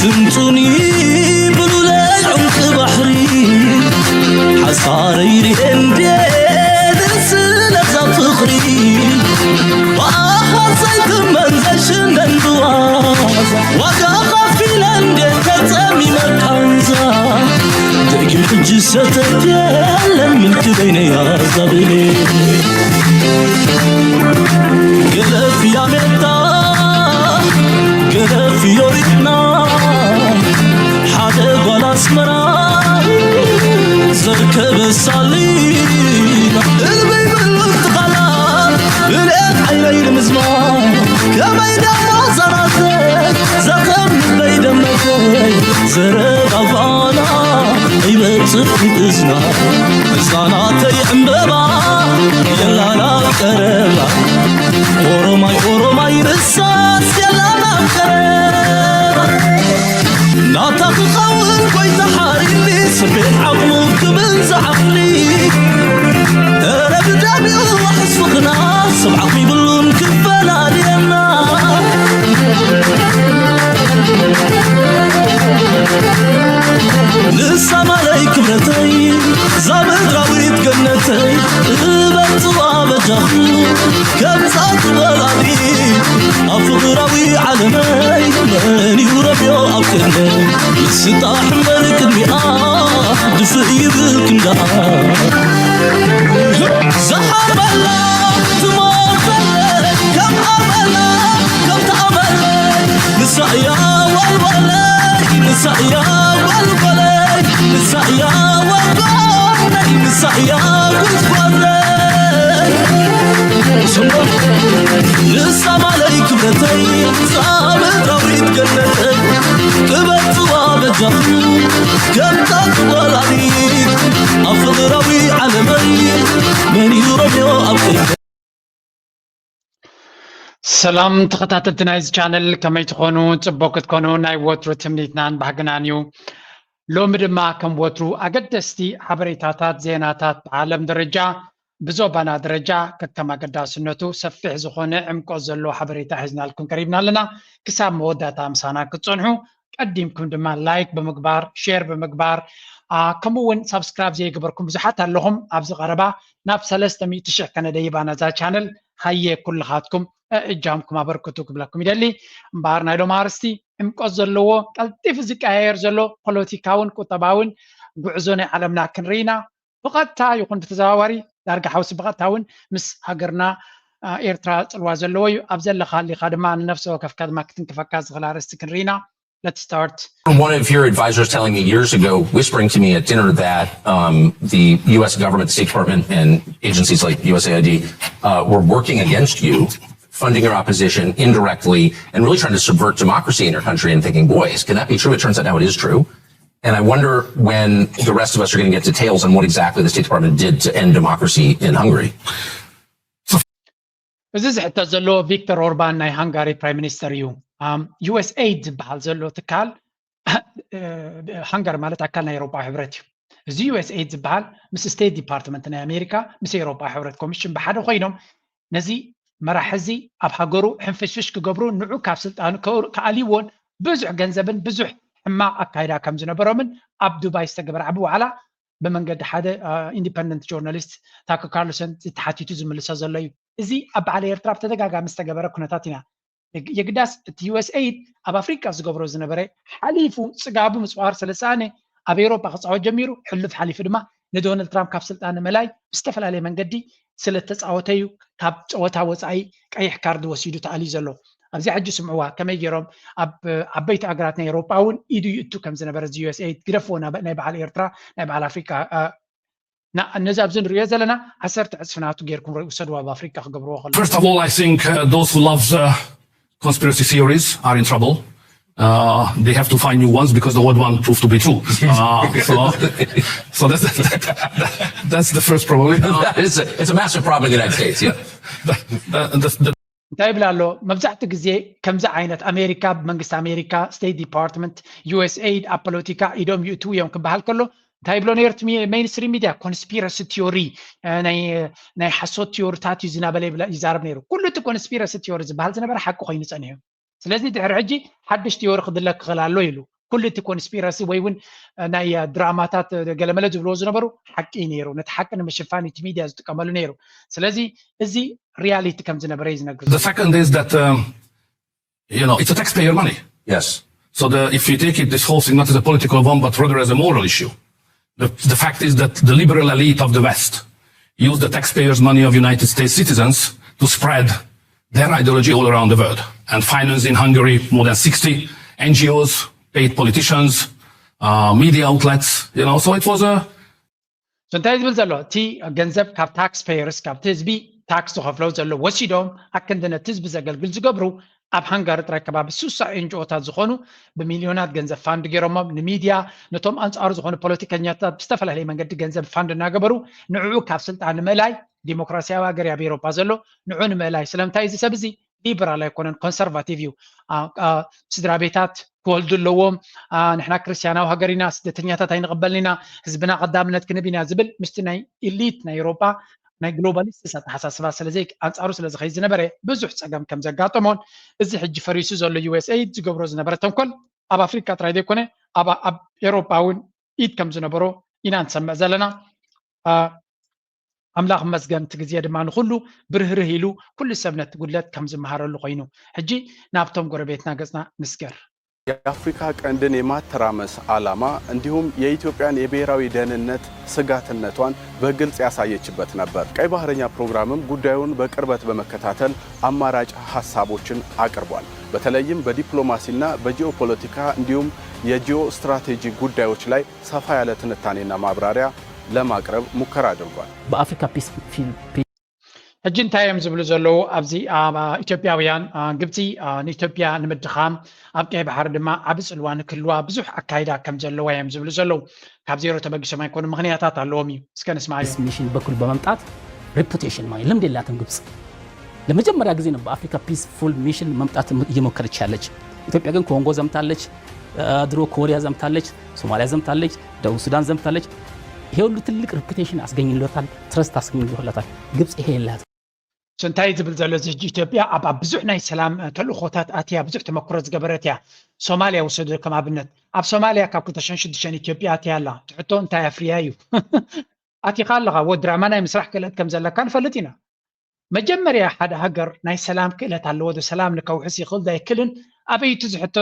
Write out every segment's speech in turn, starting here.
ድምፁኒ ብሉለይ ዑምቂ ባሕሪ ሓሳረይ ርኤ እንዴ ደስ ለዛ ፍቕሪ ብኣኻ ዘይትመን ዘይሽነን ብዋዛ ዋጋ ኸፊለ እንዴ ተጸሚመ ቃንዛ ደጊም ሕጂ ሰተት የለን ምልኪ በይነያ ዛብሌ ገለፍ ያሜታ ገለፍ ዮሪትና ሓደ ጓል ኣስመራ ዘርከበ ሳሊና እልበይ ብሉን ትኻላ ብልኤት ዓይነይ ንምዝማ ከመይ ደሞ ዘራተይ ዘኸም ልበይ ደመተይ ዘረባባና ይበጽሕ እዝና እዛናተይ ዕምበባ የላና ቀረባ ኦሮማይ ኦሮማይ ርሳስ የላና ቀረባ ናታ ክኸውን ጎይታ ሓሪኒ ስቤት ዓቕሙ ክብል ዝዓቕሊ እረ ብዳቢኡ ዋሕስ ፍኽና ሰብ ዓቕሚ ብሉን ክፈላልየና ንሳ ማለይ ክብረተይ ዛ ምድራዊት ገነተይ እበጽዋ በጃኹ ከምዛ ትበላሊ ኣብ ፍቕራዊ ዓለመይ መን እዩ ረብዮ ኣብ ቅድመይ ምስጣሕ እምበር ቅድሚኣ ድፍእ ይብል ክንዳኣ ዝሓርበላ ትሞተለይ ከም ኣመላ ከም ተኣመለይ ንሳ እያ ዋልዋለይ ንሳ እያ ዋልዋለይ ንሳ እያ ዋልዋለይ ንሳ እያ ጉዝጓዘይ ንሳ ማለይ ክብረተይ ዛ ምድራዊት ገነተይ ክበጽዋ በጃኹ ከምታ ትወላዲት ኣብ ፍቕራዊ ዓለመይ መን እዩ ረብዮ ኣብ ቅድመይ ሰላም ተኸታተልቲ ናይዚ ቻነል ከመይ ትኾኑ? ጽቡቕ ክትኮኑ ናይ ወትሩ ትምኒትናን ባህግናን እዩ። ሎሚ ድማ ከም ወትሩ ኣገደስቲ ሓበሬታታት፣ ዜናታት ብዓለም ደረጃ ብዞባና ደረጃ ከከም ኣገዳስነቱ ሰፊሕ ዝኾነ ዕምቆት ዘለዎ ሓበሬታ ሒዝናልኩም ቀሪብና ኣለና። ክሳብ መወዳእታ ምሳና ክትጸንሑ ቀዲምኩም ድማ ላይክ ብምግባር ሼር ብምግባር ከምኡ እውን ሳብስክራይብ ዘይገበርኩም ብዙሓት ኣለኹም። ኣብዚ ቀረባ ናብ ሰለስተ ሚእቲ ሽሕ ከነደይባ ነዛ ቻነል ሃየ ኩልኻትኩም እጃምኩም ኣበርክቱ ክብለኩም ይደሊ። እምበኣር ናይ ሎም ኣርስቲ ዕምቆት ዘለዎ ቀልጢፉ ዝቀያየር ዘሎ ፖለቲካውን ቁጠባውን ጉዕዞ ናይ ዓለምና ክንርኢና ብቐጥታ ይኹን ብተዘዋዋሪ ዳርጋ ሓውሲ ብቐጥታ እውን ምስ ሃገርና ኤርትራ ፅልዋ ዘለዎ እዩ። ኣብ ዘለኻ ኣሊኻ ድማ ንነፍሲ ወከፍካ ድማ ክትንክፈካ ዝኽእል ኣርእስቲ ክንርኢና። Let's start. One of your advisors telling me years ago, whispering to me at dinner, that um, the U S government, the State Department, and agencies like U S A I D uh, were working against you, funding your opposition indirectly, and really trying to subvert democracy in your country. And thinking, boy, can that be true? It turns out now it is true. And I wonder when the rest of us are going to get details on what exactly the State Department did to end democracy in Hungary. እዚ ዝሕተት ዘሎ ቪክተር ኦርባን ናይ ሃንጋሪ ፕራይም ሚኒስተር እዩ። ዩኤስኤይድ ዝበሃል ዘሎ ትካል ሃንጋሪ ማለት ኣካል ናይ ኤውሮጳ ሕብረት እዩ። እዚ ዩኤስኤይድ ዝበሃል ምስ ስቴት ዲፓርትመንት ናይ ኣሜሪካ ምስ ኤውሮጳ ሕብረት ኮሚሽን ብሓደ ኮይኖም ነዚ መራሕ እዚ ኣብ ሃገሩ ሕንፍሽፍሽ ክገብሩ ንዑ ካብ ስልጣኑ ክኣልይዎን ብዙሕ ገንዘብን ብዙሕ ሕማቕ ኣካይዳ ከም ዝነበሮምን ኣብ ዱባይ ዝተገበረ ዓቢ ዋዕላ ብመንገዲ ሓደ ኢንዲፐንደንት ጆርናሊስት ታኮ ካርልሰን ተሓቲቱ ዝምልሶ ዘሎ እዩ። እዚ ኣብ በዓል ኤርትራ ብተደጋጋሚ ዝተገበረ ኩነታት ኢና። የግዳስ እቲ ዩኤስኤይድ ኣብ ኣፍሪቃ ዝገብሮ ዝነበረ ሓሊፉ ጽጋቡ ምጽዋር ስለ ዝሰኣነ ኣብ ኤውሮጳ ክጻወት ጀሚሩ። ሕሉፍ ሓሊፉ ድማ ንዶናልድ ትራምፕ ካብ ስልጣን ንምእላይ ብዝተፈላለየ መንገዲ ስለ እተጻወተ እዩ ካብ ጸወታ ወጻኢ ቀይሕ ካርድ ወሲዱ ተኣልዩ ዘሎ። ኣብዚኣ ሕጂ ስምዕዋ ከመይ ገይሮም ኣብ ዓበይቲ ሃገራት ናይ ኤውሮጳ እውን ኢዱ ይእቱ ከም ዝነበረ እዚ ዩኤስኤይድ ግደፍዎ ናይ በዓል ኤርትራ ናይ በዓል ኣፍሪቃ ነዚ ኣብዚ ንሪኦ ዘለና ዓሰርተ ዕፅፊ ናቱ ጌርኩም ውሰድዎ ኣብ ኣፍሪቃ ክገብርዎ ከለዉ First of all, I think uh, those who love the conspiracy theories are in trouble. Uh, they have to find new ones because the old one proved to be true. Uh, so, so that's, that's the first problem. it's, a, it's a massive problem in the United States, yeah. The, the, the, እንታይ ይብል ኣሎ? መብዛሕትኡ ግዜ ከምዚ ዓይነት ኣሜሪካ ብመንግስቲ ኣሜሪካ ስቴት ዲፓርትመንት ዩኤስኤይድ ኣብ ፖለቲካ ኢዶም ይእትዉ እዮም ክበሃል ከሎ እንታይ ይብሎ ነይሩ እቲ ሜይንስትሪም ሚድያ ኮንስፒረሲ ቲዮሪ ናይ ሓሶት ቲዮሪታት እዩ ዝናበለ ይዛረብ ነይሩ። ኩሉ እቲ ኮንስፒረሲ ቲዮሪ ዝበሃል ዝነበረ ሓቂ ኮይኑ ጸኒሑ። ስለዚ ድሕሪ ሕጂ ሓድሽ ቲዮሪ ክድለ ክኽእል ኣሎ ኢሉ። ኩሉ እቲ ኮንስፒረሲ ወይ እውን ናይ ድራማታት ገለመለ ዝብልዎ ዝነበሩ ሓቂ እዩ ነይሩ። ነቲ ሓቂ ንምሽፋን እቲ ሚድያ ዝጥቀመሉ ነይሩ። ስለዚ እዚ ሪያሊቲ ከም ዝነበረ እዩ ዝነግር። The second is that um, you know it's a taxpayer money. Yes. So the, if you take it, this whole thing not as a political one, but rather as a moral issue. The, the fact is that the liberal elite of the West use the taxpayers' money of United States citizens to spread their ideology all around the world and finance in Hungary more than sixty N G Os, paid politicians, uh, media outlets. You know, so it was a So እንታይ ዝብል ዘሎ እቲ ገንዘብ ካብ ታክስ ፔየርስ ካብቲ ህዝቢ ታክስ ዝኸፍለው ዘሎ ወሲዶም ኣክንዲ ነቲ ህዝቢ ዘገልግል ዝገብሩ ኣብ ሃንጋሪ ጥራይ ከባቢ ሱሳ ኤንጂኦታት ዝኾኑ ብሚልዮናት ገንዘብ ፋንድ ገይሮሞም ንሚድያ ነቶም ኣንፃሩ ዝኾኑ ፖለቲከኛታት ብዝተፈላለየ መንገዲ ገንዘብ ፋንድ እናገበሩ ንዕኡ ካብ ስልጣን ንምእላይ ዲሞክራሲያዊ ሃገር ኣብ ኤሮፓ ዘሎ ንዑ ንምእላይ ስለምንታይ እዚ ሰብ እዚ ሊበራል ኣይኮነን ኮንሰርቫቲቭ እዩ። ስድራ ቤታት ክወልዱ ኣለዎም። ንሕና ክርስትያናዊ ሃገር ኢና፣ ስደተኛታት ኣይንቕበልን ኢና፣ ህዝብና ቀዳምነት ክንህብ ኢና ዝብል ምስቲ ናይ ኢሊት ናይ ኤሮፓ ናይ ግሎባሊስትስ ኣተሓሳስባ ስለዘይ ኣንፃሩ ስለ ዝኸይድ ዝነበረ ብዙሕ ፀገም ከም ዘጋጠሞን እዚ ሕጂ ፈሪሱ ዘሎ ዩኤስኤይድ ዝገብሮ ዝነበረ ተንኮል ኣብ ኣፍሪካ ጥራይ ዘይኮነ ኣብ ኣብ ኤሮፓ እውን ኢድ ከም ዝነበሮ ኢና ንሰምዕ ዘለና። ኣምላኽ መስገን እቲ ግዜ ድማ ንኹሉ ብርህርህ ኢሉ ኩሉ ሰብ ነቲ ጉድለት ከም ዝመሃረሉ ኮይኑ ሕጂ ናብቶም ጎረቤትና ገጽና ንስገር። የአፍሪካ ቀንድን የማተራመስ ዓላማ እንዲሁም የኢትዮጵያን የብሔራዊ ደህንነት ስጋትነቷን በግልጽ ያሳየችበት ነበር። ቀይ ባህረኛ ፕሮግራምም ጉዳዩን በቅርበት በመከታተል አማራጭ ሐሳቦችን አቅርቧል። በተለይም በዲፕሎማሲና በጂኦፖለቲካ እንዲሁም የጂኦ ስትራቴጂ ጉዳዮች ላይ ሰፋ ያለ ትንታኔና ማብራሪያ ለማቅረብ ሙከራ አድርጓል። በአፍሪካ ፒስ ፊል ሕጂ እንታይ እዮም ዝብሉ ዘለዉ ኣብዚ ኢትዮጵያውያን ግብፂ ንኢትዮጵያ ንምድኻም ኣብ ቀይ ባሕሪ ድማ ዓቢ ፅልዋ ንክህልዋ ብዙሕ ኣካይዳ ከም ዘለዋ እዮም ዝብሉ ዘለዉ። ካብ ዜሮ ተበጊሶም ኣይኮኑ ምክንያታት ኣለዎም እዩ። እስከ ንስማ እዩ። ሚሽን በኩል በመምጣት ሬፑቴሽን ማለት ልምድ የላትም ግብፅ። ለመጀመሪያ ጊዜ ነው በአፍሪካ ፒስፉል ሚሽን መምጣት እየሞከረች ያለች። ኢትዮጵያ ግን ኮንጎ ዘምታለች፣ ድሮ ኮሪያ ዘምታለች፣ ሶማሊያ ዘምታለች፣ ደቡብ ሱዳን ዘምታለች። ይሄ ሁሉ ትልቅ ሬፑቴሽን አስገኝሎታል፣ ትረስት አስገኝሎታል። ግብፅ ይሄ የላት። እንታይ ዝብል ዘሎ እዚ ሕጂ ኢትዮጵያ ኣብ ኣብ ብዙሕ ናይ ሰላም ተልእኾታት ኣትያ ብዙሕ ተመክሮ ዝገበረት እያ። ሶማሊያ ውሰዶ ከም ኣብነት። ኣብ ሶማሊያ ካብ ክልተ ሽሕን ሽዱሽተን ኢትዮጵያ ኣትያ ኣላ። ትሕቶ እንታይ ኣፍርያ እዩ? ኣቲኻ ኣለኻ ወ ድራማ ናይ ምስራሕ ክእለት ከም ዘለካ ንፈልጥ ኢና። መጀመርያ ሓደ ሃገር ናይ ሰላም ክእለት ኣለዎ ዶ ሰላም ንከውሕስ ይኽእል ዶ ኣይክእልን ኣበይ እቲ ዝሕቶ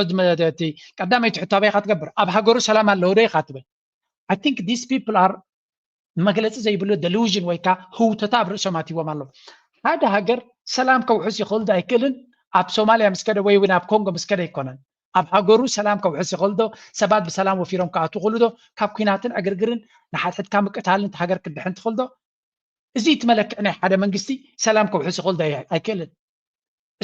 ቀዳመይቲ ሕቶ ኣበይ ኢኻ ትገብር ኣብ ሃገሩ ሰላም ኣለዎ ዶ ኢኻ ትብል I think these people are መግለፂ ዘይብሉ ደሉዥን ወይ ከዓ ህውተታ ኣብ ርእሶም ኣትዎም ኣለዉ ሓደ ሃገር ሰላም ከውሕስ ይኽእል ዶ ኣይክእልን ኣብ ሶማልያ ምስ ከደ ወይ እውን ኣብ ኮንጎ ምስ ከደ ኣይኮነን ኣብ ሃገሩ ሰላም ከውሕስ ይኽእል ዶ ሰባት ብሰላም ወፊሮም ክኣትዉ ይኽእሉ ዶ ካብ ኲናትን ዕግርግርን ንሓድሕድካ ምቅታልን እቲ ሃገር ክድሕን ትኽእል ዶ እዚ እቲ መለክዒ ናይ ሓደ መንግስቲ ሰላም ከውሕስ ይኽእል ዶ ኣይክእልን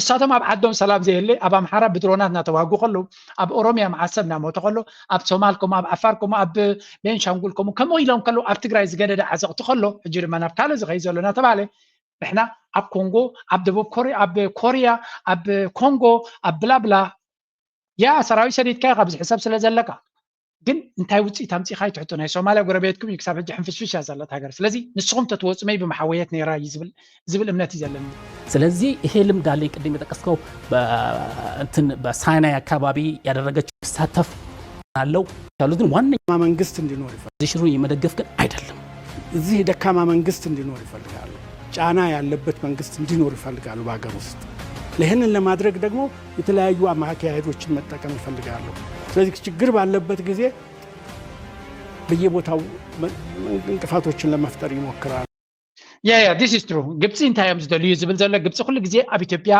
እሳቶም ኣብ ዓዶም ሰላም ዘየለ ኣብ ኣምሓራ ብድሮናት እናተዋጉ ከለዉ ኣብ ኦሮሚያ መዓት ሰብ እናሞተ ከሎ ኣብ ሶማል ከምኡ ኣብ ዓፋር ከምኡ ኣብ ቤንሻንጉል ከምኡ ከምኡ ኢሎም ከለዉ ኣብ ትግራይ ዝገደደ ዓዘቕቲ ከሎ ሕጂ ድማ ናብ ካልእ ዝኸይ ዘሎ እናተባሃለ ንሕና ኣብ ኮንጎ ኣብ ደቡብ ኮሪያ ኣብ ኮሪያ ኣብ ኮንጎ ኣብ ብላብላ ያ ሰራዊት ሰዲድካ ኢኻ ብዙሕ ሰብ ስለ ዘለካ ግን እንታይ ውፅኢት ኣምፂኻ ይትሕቶ ናይ ሶማልያ ጎረቤትኩም እዩ ክሳብ ሕጂ ሕንፍሽፍሽ እያ ዘለት ሃገር ስለዚ ንስኹም ተትወፁመይ ብመሓወየት ነይራ እዩ ዝብል ዝብል እምነት እዩ ዘለኒ ስለዚህ ይሄ ልምድ አለኝ ቅድም የጠቀስከው እንትን በሳይናይ አካባቢ ያደረገችው ይሳተፍ አለው ያሉትን ዋነኛ መንግስት እንዲኖር ይፈልጋል። ሽሩን የመደገፍ ግን አይደለም። እዚህ ደካማ መንግስት እንዲኖር ይፈልጋሉ። ጫና ያለበት መንግስት እንዲኖር ይፈልጋሉ በሀገር ውስጥ። ይህንን ለማድረግ ደግሞ የተለያዩ አካሄዶችን መጠቀም ይፈልጋሉ። ስለዚህ ችግር ባለበት ጊዜ በየቦታው እንቅፋቶችን ለመፍጠር ይሞክራሉ። Yeah, yeah, this is true. ግብፂ እንታይ እዮም ዝደልዩ ዝብል ዘሎ ግብፂ ኩሉ ግዜ ኣብ ኢትዮጵያ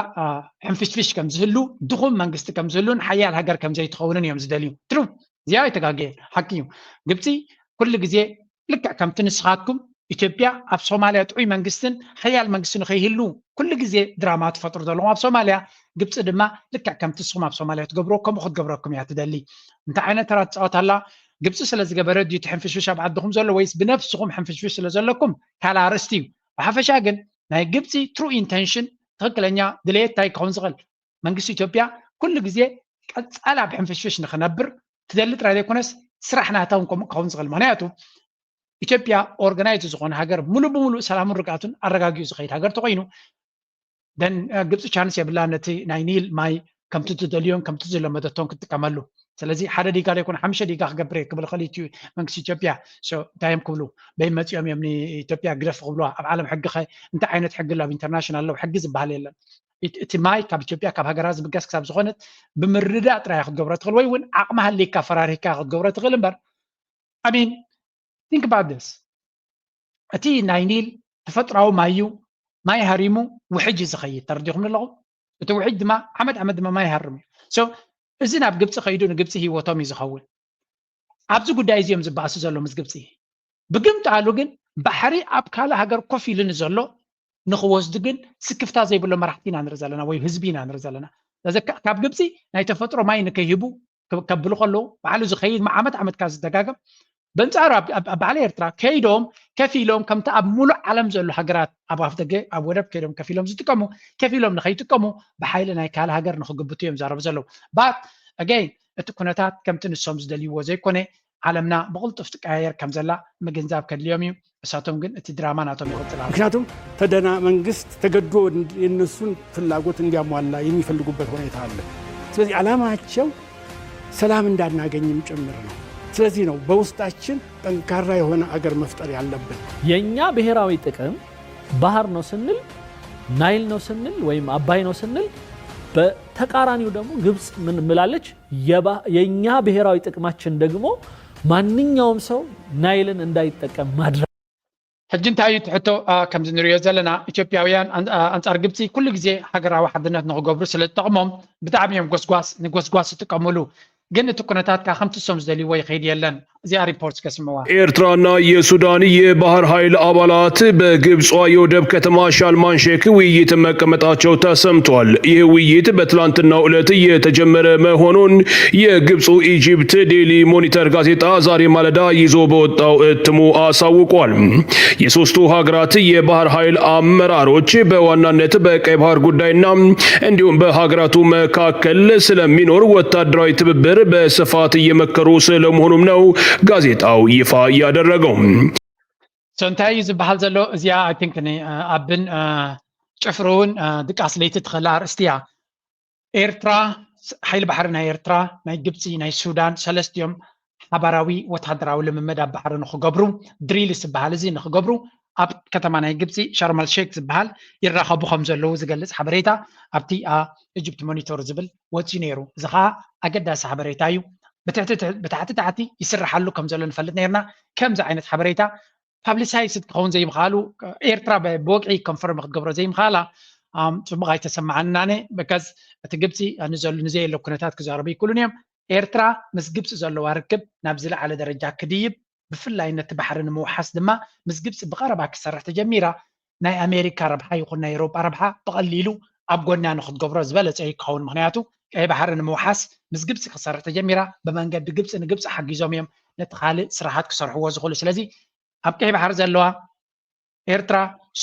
ሕንፍሽፍሽ ከም ዝህሉ ድኹም መንግስቲ ከም ዝህሉን ሓያል ሃገር ከም ዘይትኸውንን እዮም ዝደልዩ። ትሩ እዚኣ ኣይተጋገየ ሓቂ እዩ። ግብፂ ኩሉ ግዜ ልክዕ ከምቲ ንስኻትኩም ኢትዮጵያ ኣብ ሶማልያ ጥዑይ መንግስትን ሓያል መንግስቲ ንኸይህሉ ኩሉ ግዜ ድራማ ትፈጥሩ ዘለኹም ኣብ ሶማልያ ግብፂ ድማ ልክዕ ከምቲ ንስኹም ኣብ ሶማልያ ትገብርዎ ከምኡ ክትገብረኩም እያ ትደሊ። እንታይ ዓይነት ተራ ትፃወት ኣላ? ግብፂ ስለ ዝገበረ ድዩ እቲ ሕንፍሽፍሽ ኣብ ዓድኹም ዘሎ ወይስ ብነብስኹም ሕንፍሽፍሽ ስለ ዘለኩም ካልእ ኣርእስቲ እዩ። ብሓፈሻ ግን ናይ ግብፂ ትሩ ኢንተንሽን ትኽክለኛ ድሌት እንታይ ክኸውን ዝኽእል መንግስቲ ኢትዮጵያ ኩሉ ግዜ ቀፃሊ ኣብ ሕንፍሽፍሽ ንኽነብር ትደሊ ጥራይ ዘይኮነስ ስራሕ ናታ እውን ከምኡ ክኸውን ዝኽእል ምክንያቱ ኢትዮጵያ ኦርጋናይዝ ዝኾነ ሃገር ሙሉእ ብሙሉእ ሰላሙን ርግኣቱን ኣረጋጊኡ ዝኸይድ ሃገር ተኮይኑ ግብፂ ቻንስ የብላ ነቲ ናይ ኒል ማይ ከምቲ ትደልዮን ከምቲ ዝለመደቶን ክትጥቀመሉ። ስለዚ ሓደ ዲጋ ዘይኮነ ሓሙሽተ ዲጋ ክገብር እየ ክብል ክእል እዩ መንግስቲ ኢትዮጵያ። So እንታይ እዮም ክብሉ? በይ መፂኦም እዮም ንኢትዮጵያ ግደፍ ክብልዋ? ኣብ ዓለም ሕጊ ከ እንታይ ዓይነት ሕጊ ኣሎ? ኣብ ኢንተርናሽናል ኣለዉ ሕጊ ዝበሃል የለን። እቲ ማይ ካብ ኢትዮጵያ ካብ ሃገራ ዝብገስ ክሳብ ዝኾነት ብምርዳእ ጥራይ ክትገብሮ ትኽእል፣ ወይ እውን ዓቕሚ ሃሊካ ፈራሪካ ክትገብሮ ትኽእል እምበር። I mean, think about this. እቲ ናይ ኒል ተፈጥራዊ ማይ እዩ። ማይ ሃሪሙ ውሕጅ እዩ ዝኸይድ። ተረዲኹም ኣለኹም? እቲ ውሕጅ ድማ ዓመት ዓመት ድማ ማይ ሃርም እዩ። So እዚ ናብ ግብፂ ከይዱ ንግብፂ ህይወቶም እዩ ዝኸውን። ኣብዚ ጉዳይ እዚኦም ዝበኣሱ ዘሎ ምስ ግብፂ። ብግምጣሉ ግን ባሕሪ ኣብ ካልእ ሃገር ኮፍ ኢሉ ንዘሎ ንክወስዱ ግን ስክፍታ ዘይብሎ መራሕቲ ኢና ንርኢ ዘለና፣ ወይ ህዝቢ ኢና ንርኢ ዘለና። ስለዚ ካብ ግብፂ ናይ ተፈጥሮ ማይ ንከይህቡ ከብሉ ከለዉ ባዕሉ ዝኸይድ ዓመት ዓመት ካብ ዝደጋገም። በንፃሩ ኣብ በዓል ኤርትራ ከይዶም ከፊሎም ከምቲ ኣብ ሙሉእ ዓለም ዘሎ ሃገራት ኣብ ኣፍደገ ኣብ ወደብ ከይዶም ከፊሎም ዝጥቀሙ ከፊሎም ንከይጥቀሙ ብሓይሊ ናይ ካልእ ሃገር ንክግብቱ እዮም ዛረቡ ዘለዉ። But again እቲ ኩነታት ከምቲ ንሶም ዝደልይዎ ዘይኮነ ዓለምና ብቕልጡፍ ትቀያየር ከም ዘላ ምግንዛብ ከድልዮም እዩ። እሳቶም ግን እቲ ድራማ ናቶም ይቕጽል ኣሎ። ምክንያቱም ተደና መንግስት ተገዶ የነሱን ፍላጎት እንዲያሟላ የሚፈልጉበት ሁኔታ አለ። ስለዚህ ዓላማቸው ሰላም እንዳናገኝም ጭምር ነው። ስለዚህ ነው በውስጣችን ጠንካራ የሆነ አገር መፍጠር ያለብን። የእኛ ብሔራዊ ጥቅም ባህር ነው ስንል፣ ናይል ነው ስንል ወይም አባይ ነው ስንል፣ በተቃራኒው ደግሞ ግብፅ ምን ምላለች? የእኛ ብሔራዊ ጥቅማችን ደግሞ ማንኛውም ሰው ናይልን እንዳይጠቀም ማድረግ። ሕጂ እንታይ እዩ እቲ ሕቶ? ከምዚ ንሪኦ ዘለና ኢትዮጵያውያን ኣንፃር ግብፂ ኩሉ ግዜ ሃገራዊ ሓድነት ንክገብሩ ስለ ዝጠቕሞም ብጣዕሚ እዮም ጎስጓስ ንጎስጓስ ዝጥቀምሉ። ግን እቲ ኩነታት ከዓ ከምቲ እሶም ዝደልይዎ ይኸይድ የለን። እዚኣ ሪፖርት ከስምዋ። ኤርትራና የሱዳን የባህር ኃይል አባላት በግብፅዋ የወደብ ከተማ ሻልማን ሼክ ውይይት መቀመጣቸው ተሰምቷል። ይህ ውይይት በትላንትናው ዕለት የተጀመረ መሆኑን የግብፁ ኢጂፕት ዴሊ ሞኒተር ጋዜጣ ዛሬ ማለዳ ይዞ በወጣው እትሙ አሳውቋል። የሶስቱ ሀገራት የባህር ኃይል አመራሮች በዋናነት በቀይ ባህር ጉዳይና እንዲሁም በሀገራቱ መካከል ስለሚኖር ወታደራዊ ትብብር በስፋት እየመከሩ ስለመሆኑም ነው ጋዜጣው ይፋ ያደረገው። So እንታይ እዩ ዝበሃል ዘሎ? እዚኣ I think ኣብን ጭፍርውን ድቃስ ለይቲ ትኽእል ኣርእስቲ እያ። ኤርትራ፣ ሓይሊ ባሕሪ ናይ ኤርትራ፣ ናይ ግብፂ፣ ናይ ሱዳን ሰለስቲኦም ሓባራዊ ወታደራዊ ልምምድ ኣብ ባሕሪ ንክገብሩ፣ ድሪል ዝበሃል እዚ ንክገብሩ ኣብ ከተማ ናይ ግብፂ ሸርመል ሼክ ዝበሃል ይራኸቡ ከም ዘለዉ ዝገልፅ ሓበሬታ ኣብቲ ኢጅፕት ሞኒቶር ዝብል ወፂኡ ነይሩ። እዚ ከዓ ኣገዳሲ ሓበሬታ እዩ። ብታሕቲ ታሕቲ ይስርሓሉ ከም ዘሎ ንፈልጥ ነርና። ከምዚ ዓይነት ሓበሬታ ፓብሊሳይዝ ክኸውን ዘይምኽኣሉ ኤርትራ ብወግዒ ኮንፈርም ክትገብሮ ዘይምኽኣላ ፅቡቕ ኣይተሰማዓንን ኣነ። በካዝ እቲ ግብፂ ንዘሉ ንዘየለ ኩነታት ክዛረቡ ይክእሉን እዮም። ኤርትራ ምስ ግብፂ ዘለዋ ርክብ ናብ ዝለዓለ ደረጃ ክድይብ ብፍላይ ነቲ ባሕሪ ንምውሓስ ድማ ምስ ግብፂ ብቐረባ ክትሰርሕ ተጀሚራ። ናይ ኣሜሪካ ረብሓ ይኹን ናይ ኤውሮጳ ረብሓ ብቐሊሉ ኣብ ጎና ንክትገብሮ ዝበለፀ እዩ ክኸውን። ምክንያቱ ቀይ ባሕሪ ንምውሓስ ምስ ግብፂ ክትሰርሕ ተጀሚራ። ብመንገዲ ግብፂ ንግብፂ ሓጊዞም እዮም ነቲ ካልእ ስራሓት ክሰርሕዎ ዝኽእሉ። ስለዚ ኣብ ቀይ ባሕሪ ዘለዋ ኤርትራ፣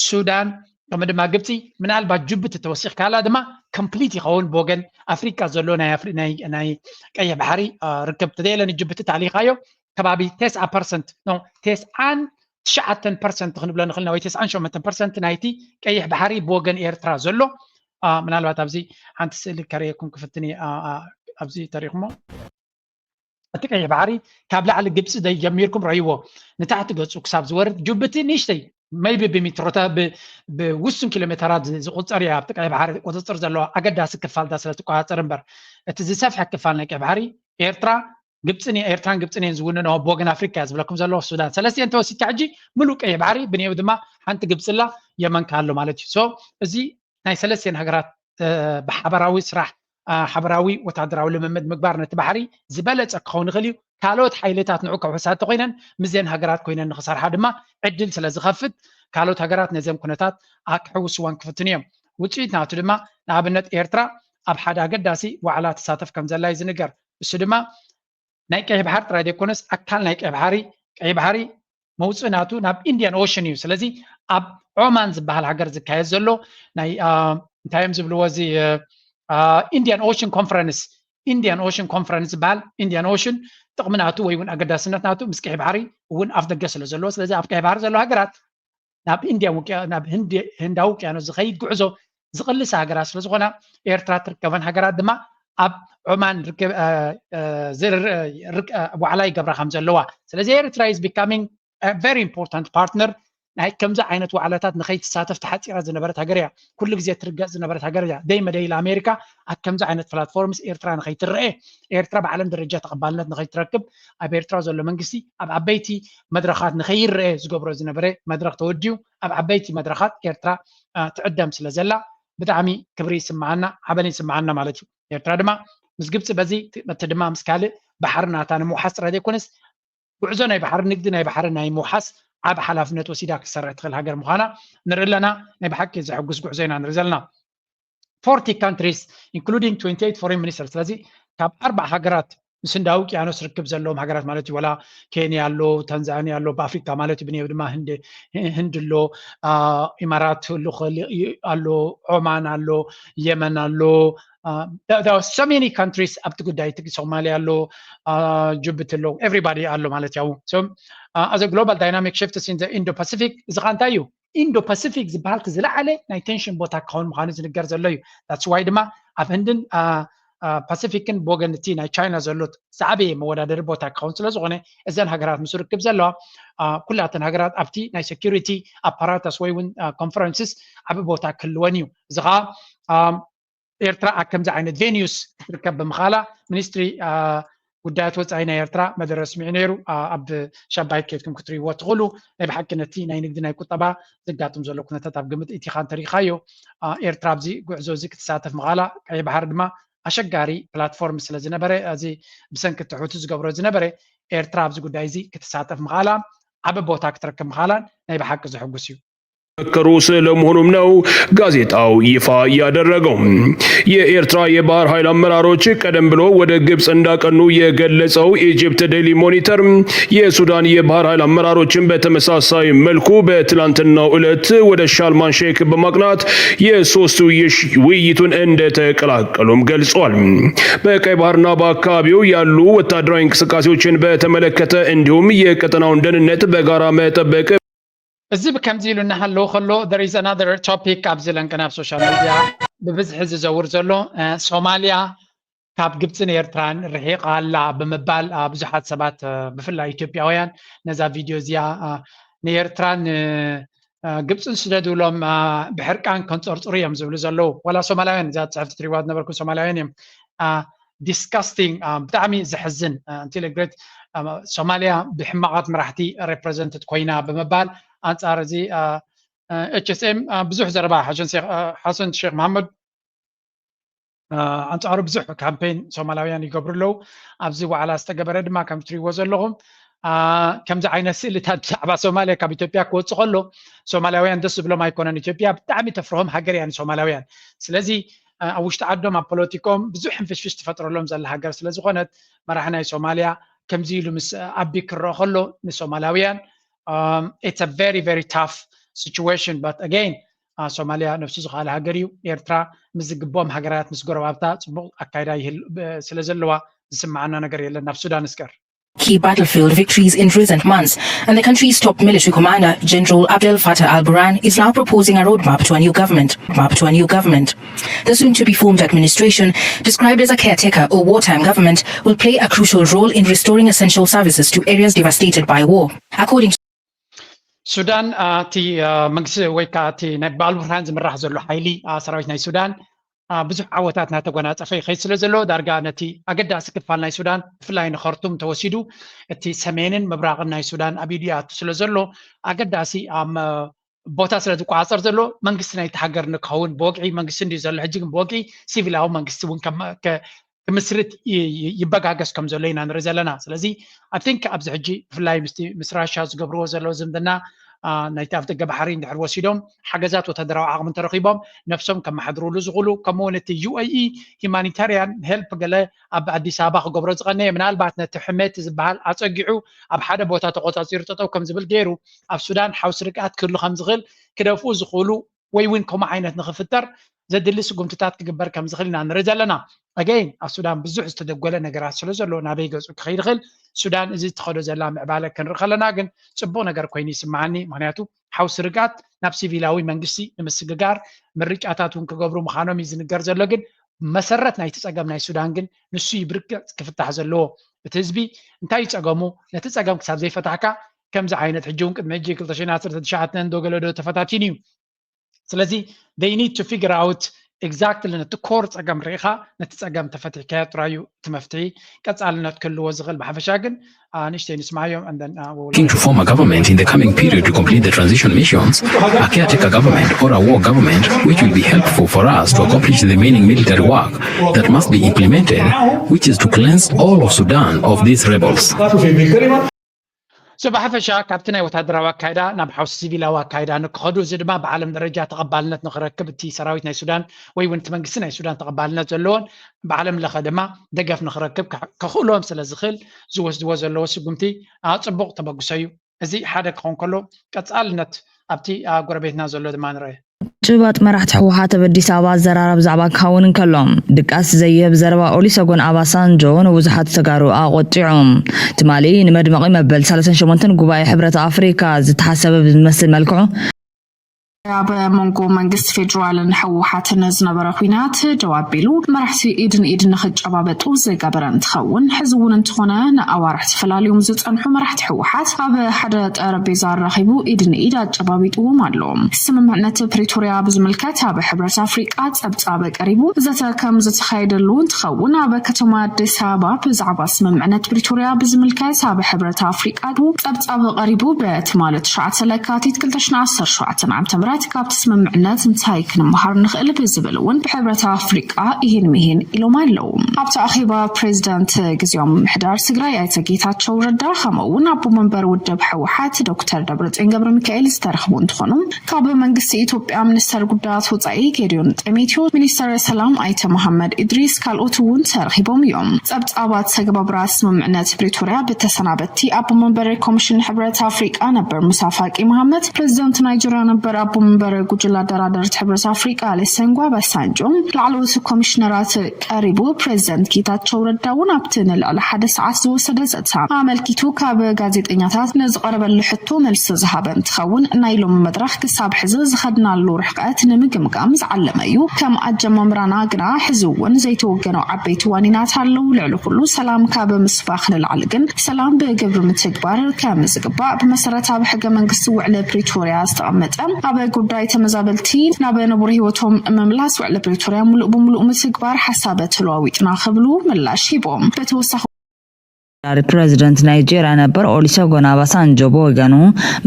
ሱዳን ከምኡ ድማ ግብፂ ምናልባት ጅቡቲ ተወሲኽካላ ድማ ኮምፕሊት ይኸውን ብወገን ኣፍሪቃ ዘሎ ናይ ቀይሕ ባሕሪ ርክብ ተዘየለ ንጅቡቲ ታሊኻዮ ከባቢ ተስዓ ፐርሰንት ኖ ተስዓን ትሽዓተን ፐርሰንት ክንብሎ ንኽእል ኢና ወይ ተስዓን ሸሞንተን ፐርሰንት ናይቲ ቀይሕ ባሕሪ ብወገን ኤርትራ ዘሎ ምናልባት ኣብዚ ሓንቲ ስእሊ ከርእየኩም ክፍትን ኣብዚ ተሪኹሞ እቲ ቀይሕ ባሕሪ ካብ ላዕሊ ግብፂ ጀሚርኩም ረይዎ ንታሕቲ ገፁ ክሳብ ዝወርድ ጅቡቲ ንእሽተይ maybe ብሚትሮታ ብውሱን ኪሎ ሜተራት ዝቁፀር እያ ኣብቲ ቀይሕ ባሕሪ ቁፅፅር ዘለዋ ኣገዳሲ ክፋልታ ስለ ትቆፃፀር እምበር እቲ ዝሰፍሐ ክፋል ናይ ቀይሕ ባሕሪ ኤርትራ ግብፅን ኤርትራን ግብፅን እየን ዝውንንኦ ብወገን ኣፍሪካ እያ ዝብለኩም ዘለኹ ሱዳን ሰለስቲአን ተወሲድካ ሕጂ ምሉእ ቀይሕ ባሕሪ ብንየው ድማ ሓንቲ ግብፂ ኣላ የመን ከ ኣሎ ማለት እዩ so እዚ ናይ ሰለስቲአን ሃገራት ብሓበራዊ ስራሕ ሓበራዊ ወታደራዊ ልምምድ ምግባር ነቲ ባሕሪ ዝበለፀ ክኸውን ይኽእል እዩ ካልኦት ሓይልታት ንዑ ከውሕሳ እንተኮይነን ምስዘን ሃገራት ኮይነን ንክሰርሓ ድማ ዕድል ስለ ዝኸፍት ካልኦት ሃገራት ነዘን ኩነታት ክሕውስወን ክፍትን እዮም ውፅኢት ናቱ ድማ ንኣብነት ኤርትራ ኣብ ሓደ ኣገዳሲ ዋዕላ ትሳተፍ ከም ዘላ እዩ ዝንገር እሱ ድማ ናይ ቀይሕ ባሕሪ ጥራይ ዘይኮነስ ኣካል ናይ ቀይሕ ባሕሪ ቀይሕ ባሕሪ መውፅእ ናቱ ናብ ኢንድያን ኦሽን እዩ ስለዚ ኣብ ዖማን ዝበሃል ሃገር ዝካየድ ዘሎ ናይ እንታይ እዮም ዝብልዎ እዚ ኢንድያን ኦሽን ኮንፈረንስ ኢንድያን ኦሽን ኮንፈረንስ ዝበሃል ኢንድያን ኦሽን ጥቕሚ ናቱ ወይ እውን ኣገዳስነት ናቱ ምስ ቀይሕ ባሕሪ እውን ኣፍ ደገ ስለ ዘለዎ ስለዚ ኣብ ቀይሕ ባሕሪ ዘሎ ሃገራት ናብ ኢንድያ ናብ ህንዳዊ ውቅያኖስ ዝኸይድ ጉዕዞ ዝቕልስ ሃገራት ስለ ዝኾና ኤርትራ ትርከበን ሃገራት ድማ ኣብ ዑማን ርክብ ዋዕላ ይገብራ ከም ዘለዋ። ስለዚ ኤርትራ is becoming very important partner ናይ ከምዚ ዓይነት ዋዕላታት ንኸይትሳተፍ ተሓፂራ ዝነበረት ሃገር እያ። ኩሉ ግዜ ትርገፅ ዝነበረት ሃገር እያ። ደይ መደይ ለኣሜሪካ ኣብ ከምዚ ዓይነት ፕላትፎርምስ ኤርትራ ንኸይትረአ፣ ኤርትራ ብዓለም ደረጃ ተቐባልነት ንኸይትረክብ፣ ኣብ ኤርትራ ዘሎ መንግስቲ ኣብ ዓበይቲ መድረኻት ንኸይረአ ዝገብሮ ዝነበረ መድረኽ ተወዲኡ ኣብ ዓበይቲ መድረኻት ኤርትራ ትዕደም ስለ ዘላ ብጣዕሚ ክብሪ ይስምዓና፣ ሓበን ይስምዓና ማለት እዩ። ኤርትራ ድማ ምስ ግብፂ በዚ እቲ ድማ ምስ ካልእ ባሕሪ ናታ ንምውሓስ ጥራይ ዘይኮነስ ጉዕዞ ናይ ባሕሪ ንግዲ ናይ ባሕሪ ናይ ምውሓስ ዓብ ሓላፍነት ወሲዳ ክትሰርሕ ትኽእል ሃገር ምዃና ንርኢ ኣለና። ናይ ብሓቂ ዘሐጉስ ጉዕዞ ኢና ንርኢ ዘለና። forty countries including twenty-eight foreign ministers። ስለዚ ካብ ኣርባዕ ሃገራት ምስ ህንዳዊ ውቅያኖስ ርክብ ዘለዎም ሃገራት ማለት እዩ። ወላ ኬንያ ኣሎ፣ ታንዛኒያ ኣሎ፣ ብኣፍሪካ ማለት እዩ። ብንየብ ድማ ህንድ ኣሎ፣ ኢማራት ኣሎ፣ ኦማን ኣሎ፣ የመን ኣሎ። So many countries ኣብቲ ጉዳይ እቲ ሶማሊያ ኣሎ፣ ጅቡቲ ኣሎ፣ everybody ኣሎ ማለት ያው። So as a global dynamic shifts in the Indo-Pacific እዚ ኸ እንታይ እዩ? ኢንዶ ፓሲፊክ ዝበሃል እቲ ዝለዓለ ናይ ቴንሽን ቦታ ክኸውን ምዃኑ ዝንገር ዘሎ እዩ። That's why ድማ ኣብ ህንድን ፓሲፊክን ብወገን እቲ ናይ ቻይና ዘሎ ዝዓበየ መወዳደሪ ቦታ ክኸውን ስለ ዝኾነ እዘን ሃገራት ምስ ርክብ ዘለዋ ኩላተን ሃገራት ኣብቲ ናይ ሴኪሪቲ ኣፓራታስ ወይ እውን ኮንፈረንስስ ዓቢ ቦታ ክህልወን እዩ። እዚ ከዓ ኤርትራ ኣብ ከምዚ ዓይነት ቬኒዩስ ክትርከብ ብምኻላ ሚኒስትሪ ጉዳያት ወፃኢ ናይ ኤርትራ መደረ ስሚዑ ነይሩ። ኣብ ሻባይት ከይድኩም ክትርእይዎ ትኽእሉ። ናይ ብሓቂ ነቲ ናይ ንግዲ ናይ ቁጠባ ዘጋጥም ዘሎ ኩነታት ኣብ ግምት ኢቲኻ እንተሪኢኻዮ ኤርትራ ኣብዚ ጉዕዞ እዚ ክትሳተፍ ምኻላ ቀይ ባሕሪ ድማ ኣሸጋሪ ፕላትፎርም ስለ ዝነበረ እዚ ብሰንኪ እቲ ሑቲ ዝገብሮ ዝነበረ ኤርትራ ኣብዚ ጉዳይ እዚ ክትሳተፍ ምኻላ ዓቢ ቦታ ክትረክብ ምኻላን ናይ ብሓቂ ዘሐጉስ እዩ። መከሩ ስለመሆኑም ነው ጋዜጣው ይፋ ያደረገው። የኤርትራ የባህር ኃይል አመራሮች ቀደም ብሎ ወደ ግብፅ እንዳቀኑ የገለጸው ኢጅፕት ዴይሊ ሞኒተር የሱዳን የባህር ኃይል አመራሮችን በተመሳሳይ መልኩ በትላንትናው ዕለት ወደ ሻርማን ሼክ በማቅናት የሶስትዮሽ ውይይቱን እንደተቀላቀሉም ገልጿል። በቀይ ባህርና በአካባቢው ያሉ ወታደራዊ እንቅስቃሴዎችን በተመለከተ እንዲሁም የቀጠናውን ደህንነት በጋራ መጠበቅ እዚ ብከምዚ ኢሉ እናሃለዉ ከሎ there is another topic ኣብዚ ለንቅና ኣብ ሶሻል ሚድያ ብብዝሒ ዝዘውር ዘሎ ሶማልያ ካብ ግብፅን ኤርትራን ርሒቓ ኣላ ብምባል ብዙሓት ሰባት ብፍላይ ኢትዮጵያውያን ነዛ ቪድዮ እዚኣ ንኤርትራን ግብፅን ስደዱሎም ብሕርቃን ከንፀርፅሩ እዮም ዝብሉ ዘለዉ። ዋላ ሶማላውያን እዛ ፅሕፍቲ ትሪዋ ዝነበርኩም ሶማላውያን እዮም። Disgusting ብጣዕሚ ዘሕዝን ኢንቴግሬት ሶማሊያ ብሕማቓት መራሕቲ ሬፕረዘንትድ ኮይና ብምባል ኣንፃር እዚ ኤች ኤስ ኤም ብዙሕ ዘረባ ሓሰን ሼክ መሓመድ ኣንፃሩ ብዙሕ ካምፔን ሶማላውያን ይገብሩ ኣለዉ። ኣብዚ ዋዕላ ዝተገበረ ድማ ከም ትሪእዎ ዘለኹም ከምዚ ዓይነት ስእልታት ብዛዕባ ሶማሊያ ካብ ኢትዮጵያ ክወፅእ ከሎ ሶማላውያን ደስ ዝብሎም ኣይኮነን። ኢትዮጵያ ብጣዕሚ ተፍርሆም ሃገር እያ ንሶማላውያን። ስለዚ ኣብ ውሽጢ ዓዶም ኣብ ፖለቲኮም ብዙሕ ሕንፍሽፍሽ ትፈጥረሎም ዘላ ሃገር ስለ ዝኾነት መራሒ ናይ ሶማልያ ከምዚ ኢሉ ምስ ኣቢ ክረአ ከሎ ንሶማላውያን it's a very very tough situation but again ሶማልያ ነብሱ ዝኸኣለ ሃገር እዩ። ኤርትራ ምስ ዝግብኦም ሃገራት ምስ ጎረባብታ ፅቡቕ ኣካይዳ ይህል ስለ ዘለዋ ዝስምዓና ነገር የለን። ናብ ሱዳን እስከር key battlefield victories in recent months, and the country's top military commander, General Abdel Fattah al Burhan, is now proposing a roadmap to a new government. Map to a new government. The soon to be formed administration, described as a caretaker or wartime government, will play a crucial role in restoring essential services to areas devastated by war. According to ሱዳን እቲ መንግስቲ ወይ ከዓ እቲ ናይ ብኣልቡርሃን ዝምራሕ ዘሎ ሓይሊ ሰራዊት ናይ ሱዳን ብዙሕ ዓወታት እናተጎናፀፈ ይኸይድ ስለ ዘሎ ዳርጋ ነቲ ኣገዳሲ ክፋል ናይ ሱዳን ብፍላይ ንኸርቱም ተወሲዱ እቲ ሰሜንን ምብራቕን ናይ ሱዳን ኣብ ኢዱ ይኣቱ ስለ ዘሎ ኣገዳሲ ቦታ ስለ ዝቆፃፀር ዘሎ መንግስቲ ናይቲ ሃገር ንክኸውን ብወግዒ መንግስቲ እንድዩ ዘሎ ሕጂ ግን ብወግዒ ሲቪላዊ መንግስቲ እውን ክምስርት ይበጋገስ ከም ዘሎ ኢና ንርኢ ዘለና። ስለዚ I think ኣብዚ ሕጂ ብፍላይ ምስቲ ምስ ራሻ ዝገብርዎ ዘለዉ ዝምድና ናይቲ ኣፍ ደገ ባሕሪ እንድሕር ወሲዶም ሓገዛት ወታደራዊ ዓቕሚ እንተረኺቦም ነብሶም ከመሓድሩሉ ዝኽእሉ ከምኡ እውን እቲ ዩ ኤ ኢ ሂማኒታርያን ሄልፕ ገለ ኣብ ኣዲስ ኣበባ ክገብሮ ዝቐነየ ምናልባት ነቲ ሕሜት ዝበሃል ኣፀጊዑ ኣብ ሓደ ቦታ ተቆፃፂሩ ጠጠው ከም ዝብል ገይሩ ኣብ ሱዳን ሓውሲ ርግኣት ክህሉ ከም ዝኽእል ክደፍኡ ዝኽእሉ ወይ እውን ከምኡ ዓይነት ንኽፍጠር ዘድሊ ስጉምትታት ክግበር ከም ዝኽእል ኢና ንርኢ ዘለና። Again ኣብ ሱዳን ብዙሕ ዝተደጎለ ነገራት ስለ ዘሎ ናበይ ገፁ ክኸይድ ይኽእል። ሱዳን እዚ ትኸዶ ዘላ ምዕባለ ክንርኢ ከለና ግን ፅቡቕ ነገር ኮይኑ ይስምዓኒ። ምክንያቱ ሓውሲ ርግኣት ናብ ሲቪላዊ መንግስቲ ንምስግጋር ምርጫታት እውን ክገብሩ ምዃኖም እዩ ዝንገር ዘሎ። ግን መሰረት ናይቲ ጸገም ናይ ሱዳን ግን ንሱ እዩ ብርግጽ ክፍታሕ ዘለዎ። እቲ ህዝቢ እንታይ እዩ ጸገሙ? ነቲ ጸገም ክሳብ ዘይፈታሕካ ከምዚ ዓይነት ሕጂ እውን ቅድሚ ሕጂ ክልተ ሽሕን ዓሰርተ ትሽዓተን ዶ ገለ ዶ ተፈታቲኑ እዩ። ስለዚ they need to figure out exactly ነቲ ኮር ጸገም ርኢኻ ነቲ ጸገም ተፈቲሕካዮ ጥራይ እዩ እቲ መፍትሒ ቀጻልነት ክህልዎ ዝኽእል። ብሓፈሻ ግን ንእሽተይ ንስማዮም። Looking to form a government in the coming period to complete the transition missions, a caretaker government or a war government, which will be helpful for us to accomplish the remaining military work that must be implemented, which is to cleanse all of Sudan of these rebels. So ብሓፈሻ ካብቲ ናይ ወታደራዊ ኣካይዳ ናብ ሓውሲ ሲቪላዊ ኣካይዳ ንክኸዱ፣ እዚ ድማ ብዓለም ደረጃ ተቐባልነት ንክረክብ፣ እቲ ሰራዊት ናይ ሱዳን ወይ እውን እቲ መንግስቲ ናይ ሱዳን ተቐባልነት ዘለዎን ብዓለም ለኸ ድማ ደገፍ ንክረክብ ከኽእሎም ስለ ዝኽእል ዝወስድዎ ዘለዎ ስጉምቲ ጽቡቕ ተበግሶ እዩ። እዚ ሓደ ክኸውን ከሎ ቀጻልነት ኣብቲ ጎረቤትና ዘሎ ድማ ንርአ። ጭባጥ መራሕቲ ህወሓት ኣብ ኣዲስ ኣበባ ኣዘራረብ ዛዕባ ክኸውን እንከሎ ድቃስ ዘይህብ ዘረባ ኦሊሰጎን ኣባሳንጆ ንብዙሓት ተጋሩ ኣቆጢዑ። ትማሊ ንመድመቒ መበል ሰላሳን ሸሞንተን ጉባኤ ሕብረት ኣፍሪካ ዝተሓሰበ ብዝመስል መልክዑ ኣብ መንጎ መንግስቲ ፌዴራልን ህወሓትን ዝነበረ ኲናት ደው ኣቢሉ መራሕቲ ኢድ ንኢድ ንኽጨባበጡ ዝገበረ እንትኸውን፣ ሕዚ እውን እንተኾነ ንኣዋርሕ ተፈላልዮም ዝፀንሑ መራሕቲ ህወሓት ኣብ ሓደ ጠረጴዛ ኣራኺቡ ኢድ ንኢድ ኣጨባቢጥዎም ኣሎ። ስምምዕነት ፕሪቶርያ ብዝምልከት ኣብ ሕብረት ኣፍሪቃ ጸብጻብ ቀሪቡ ዘተ ከም ዝተኻየደሉ እንትኸውን፣ ኣብ ከተማ ኣዲስ ኣበባ ብዛዕባ ስምምዕነት ፕሪቶርያ ብዝምልከት ኣብ ሕብረት ኣፍሪቃ ጸብጻብ ቀሪቡ በትማሊ ትሽዓተ ለካቲት ክልተ ሽሕን ዓሰርተ ሸውዓተ ዓመተ ምህረት ካብቲ ስምምዕነት እንታይ ክንመሃር ንኽእል ብዝብል እውን ብሕብረት ኣፍሪቃ ኢሂን ሚሂን ኢሎም ኣለዉ። ኣብቲ ኣኼባ ፕሬዚዳንት ግዝያዊ ምምሕዳር ትግራይ ኣይተ ጌታቸው ረዳ ከምኡ እውን ኣቦ መንበር ውድብ ህወሓት ዶክተር ደብረጽዮን ገብረ ሚካኤል ዝተረኽቡ እንትኾኑ፣ ካብ መንግስቲ ኢትዮጵያ ሚኒስተር ጉዳያት ወፃኢ ጌዲዮን ጢሞቴዎስ፣ ሚኒስተር ሰላም ኣይተ መሐመድ ኢድሪስ ካልኦት እውን ተረኺቦም እዮም። ጸብጻባት ተግባብራ ስምምዕነት ፕሪቶርያ ብተሰናበቲ ኣቦ መንበር ኮሚሽን ሕብረት ኣፍሪቃ ነበር ሙሳ ፋቂ መሐመድ፣ ፕሬዚዳንት ናይጀርያ ነበር ኣቦ መንበር ጉጅለ ኣደራደርቲ ሕብረት ኣፍሪቃ ኦሉሴጉን ኦባሳንጆ፣ ላዕለዎት ኮሚሽነራት ቀሪቡ። ፕሬዚዳንት ጌታቸው ረዳ እውን ኣብቲ ንልዕሊ ሓደ ሰዓት ዝወሰደ ዘተ ኣመልኪቱ ካብ ጋዜጠኛታት ንዝቐረበሉ ሕቶ መልሲ ዝሃበ እንትኸውን፣ ናይ ሎሚ መድረኽ ክሳብ ሕዚ ዝኸድናሉ ርሕቀት ንምግምጋም ዝዓለመ እዩ። ከም ኣጀማምራና ግና ሕዚ እውን ዘይተወገኑ ዓበይቲ ዋኒናት ኣለዉ። ልዕሊ ኩሉ ሰላም ካብ ምስባኽ ንላዕሊ ግን ሰላም ብግብሪ ምትግባር ከም ዝግባእ ብመሰረት ኣብ ሕገ መንግስቲ ውዕሊ ፕሪቶርያ ዝተቐመጠ ኣብ ጉዳይ ተመዛበልቲ ናብ ንቡር ህይወቶም ምምላስ ውዕሊ ፕሪቶርያ ሙሉእ ብሙሉእ ምትግባር ሓሳብ ተለዋዊጥና ክብሉ ምላሽ ሂቦም። ብተወሳኺ ዳሪ ፕረዚደንት ናይጄርያ ነበር ኦሉሴጉን ኦባሳንጆ ብወገኑ፣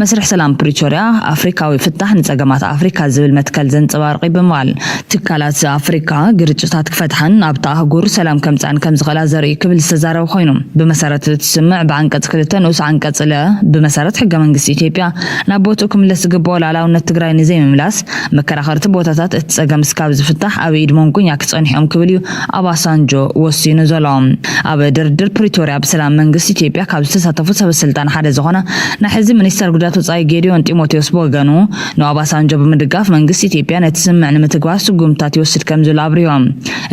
መስርሕ ሰላም ፕሪቶርያ ኣፍሪካዊ ፍታሕ ንጸገማት ኣፍሪካ ዝብል መትከል ዘንጸባርቕ እዩ ብምባል፣ ትካላት ኣፍሪካ ግርጭታት ክፈትሓን ኣብታ ኣህጉር ሰላም ከምጽኣን ከም ዝኽእላ ዘርኢ ክብል ዝተዛረበ ኮይኑ፣ ብመሰረት እቲ ስምምዕ ብዓንቀጽ ክልተ ንኡስ ዓንቀጽ ለ ብመሰረት ሕገ መንግስቲ ኢትዮጵያ ናብ ቦትኡ ክምለስ ዝግብኦ ሉዓላውነት ትግራይ ንዘይምምላስ መከራኸርቲ ቦታታት እቲ ጸገም እስካብ ዝፍታሕ ኣብ ኢድ መንጎኛ ክጸንሑ እዮም ክብል እዩ ኦባሳንጆ ወሲኑ ዘሎ። ኣብ ድርድር ፕሪቶርያ ብሰላም መንግስቲ ኢትዮጵያ ካብ ዝተሳተፉ ሰበ ስልጣን ሓደ ዝኾነ ናይ ሕዚ ሚኒስተር ጉዳያት ወጻኢ ጌዲዮን ጢሞቴዎስ ብወገኑ ንኦባሳንጆ ብምድጋፍ መንግስቲ ኢትዮጵያ ነቲ ስምምዕ ንምትግባር ስጉምትታት ይወስድ ከም ዘሎ ኣብሪሆም።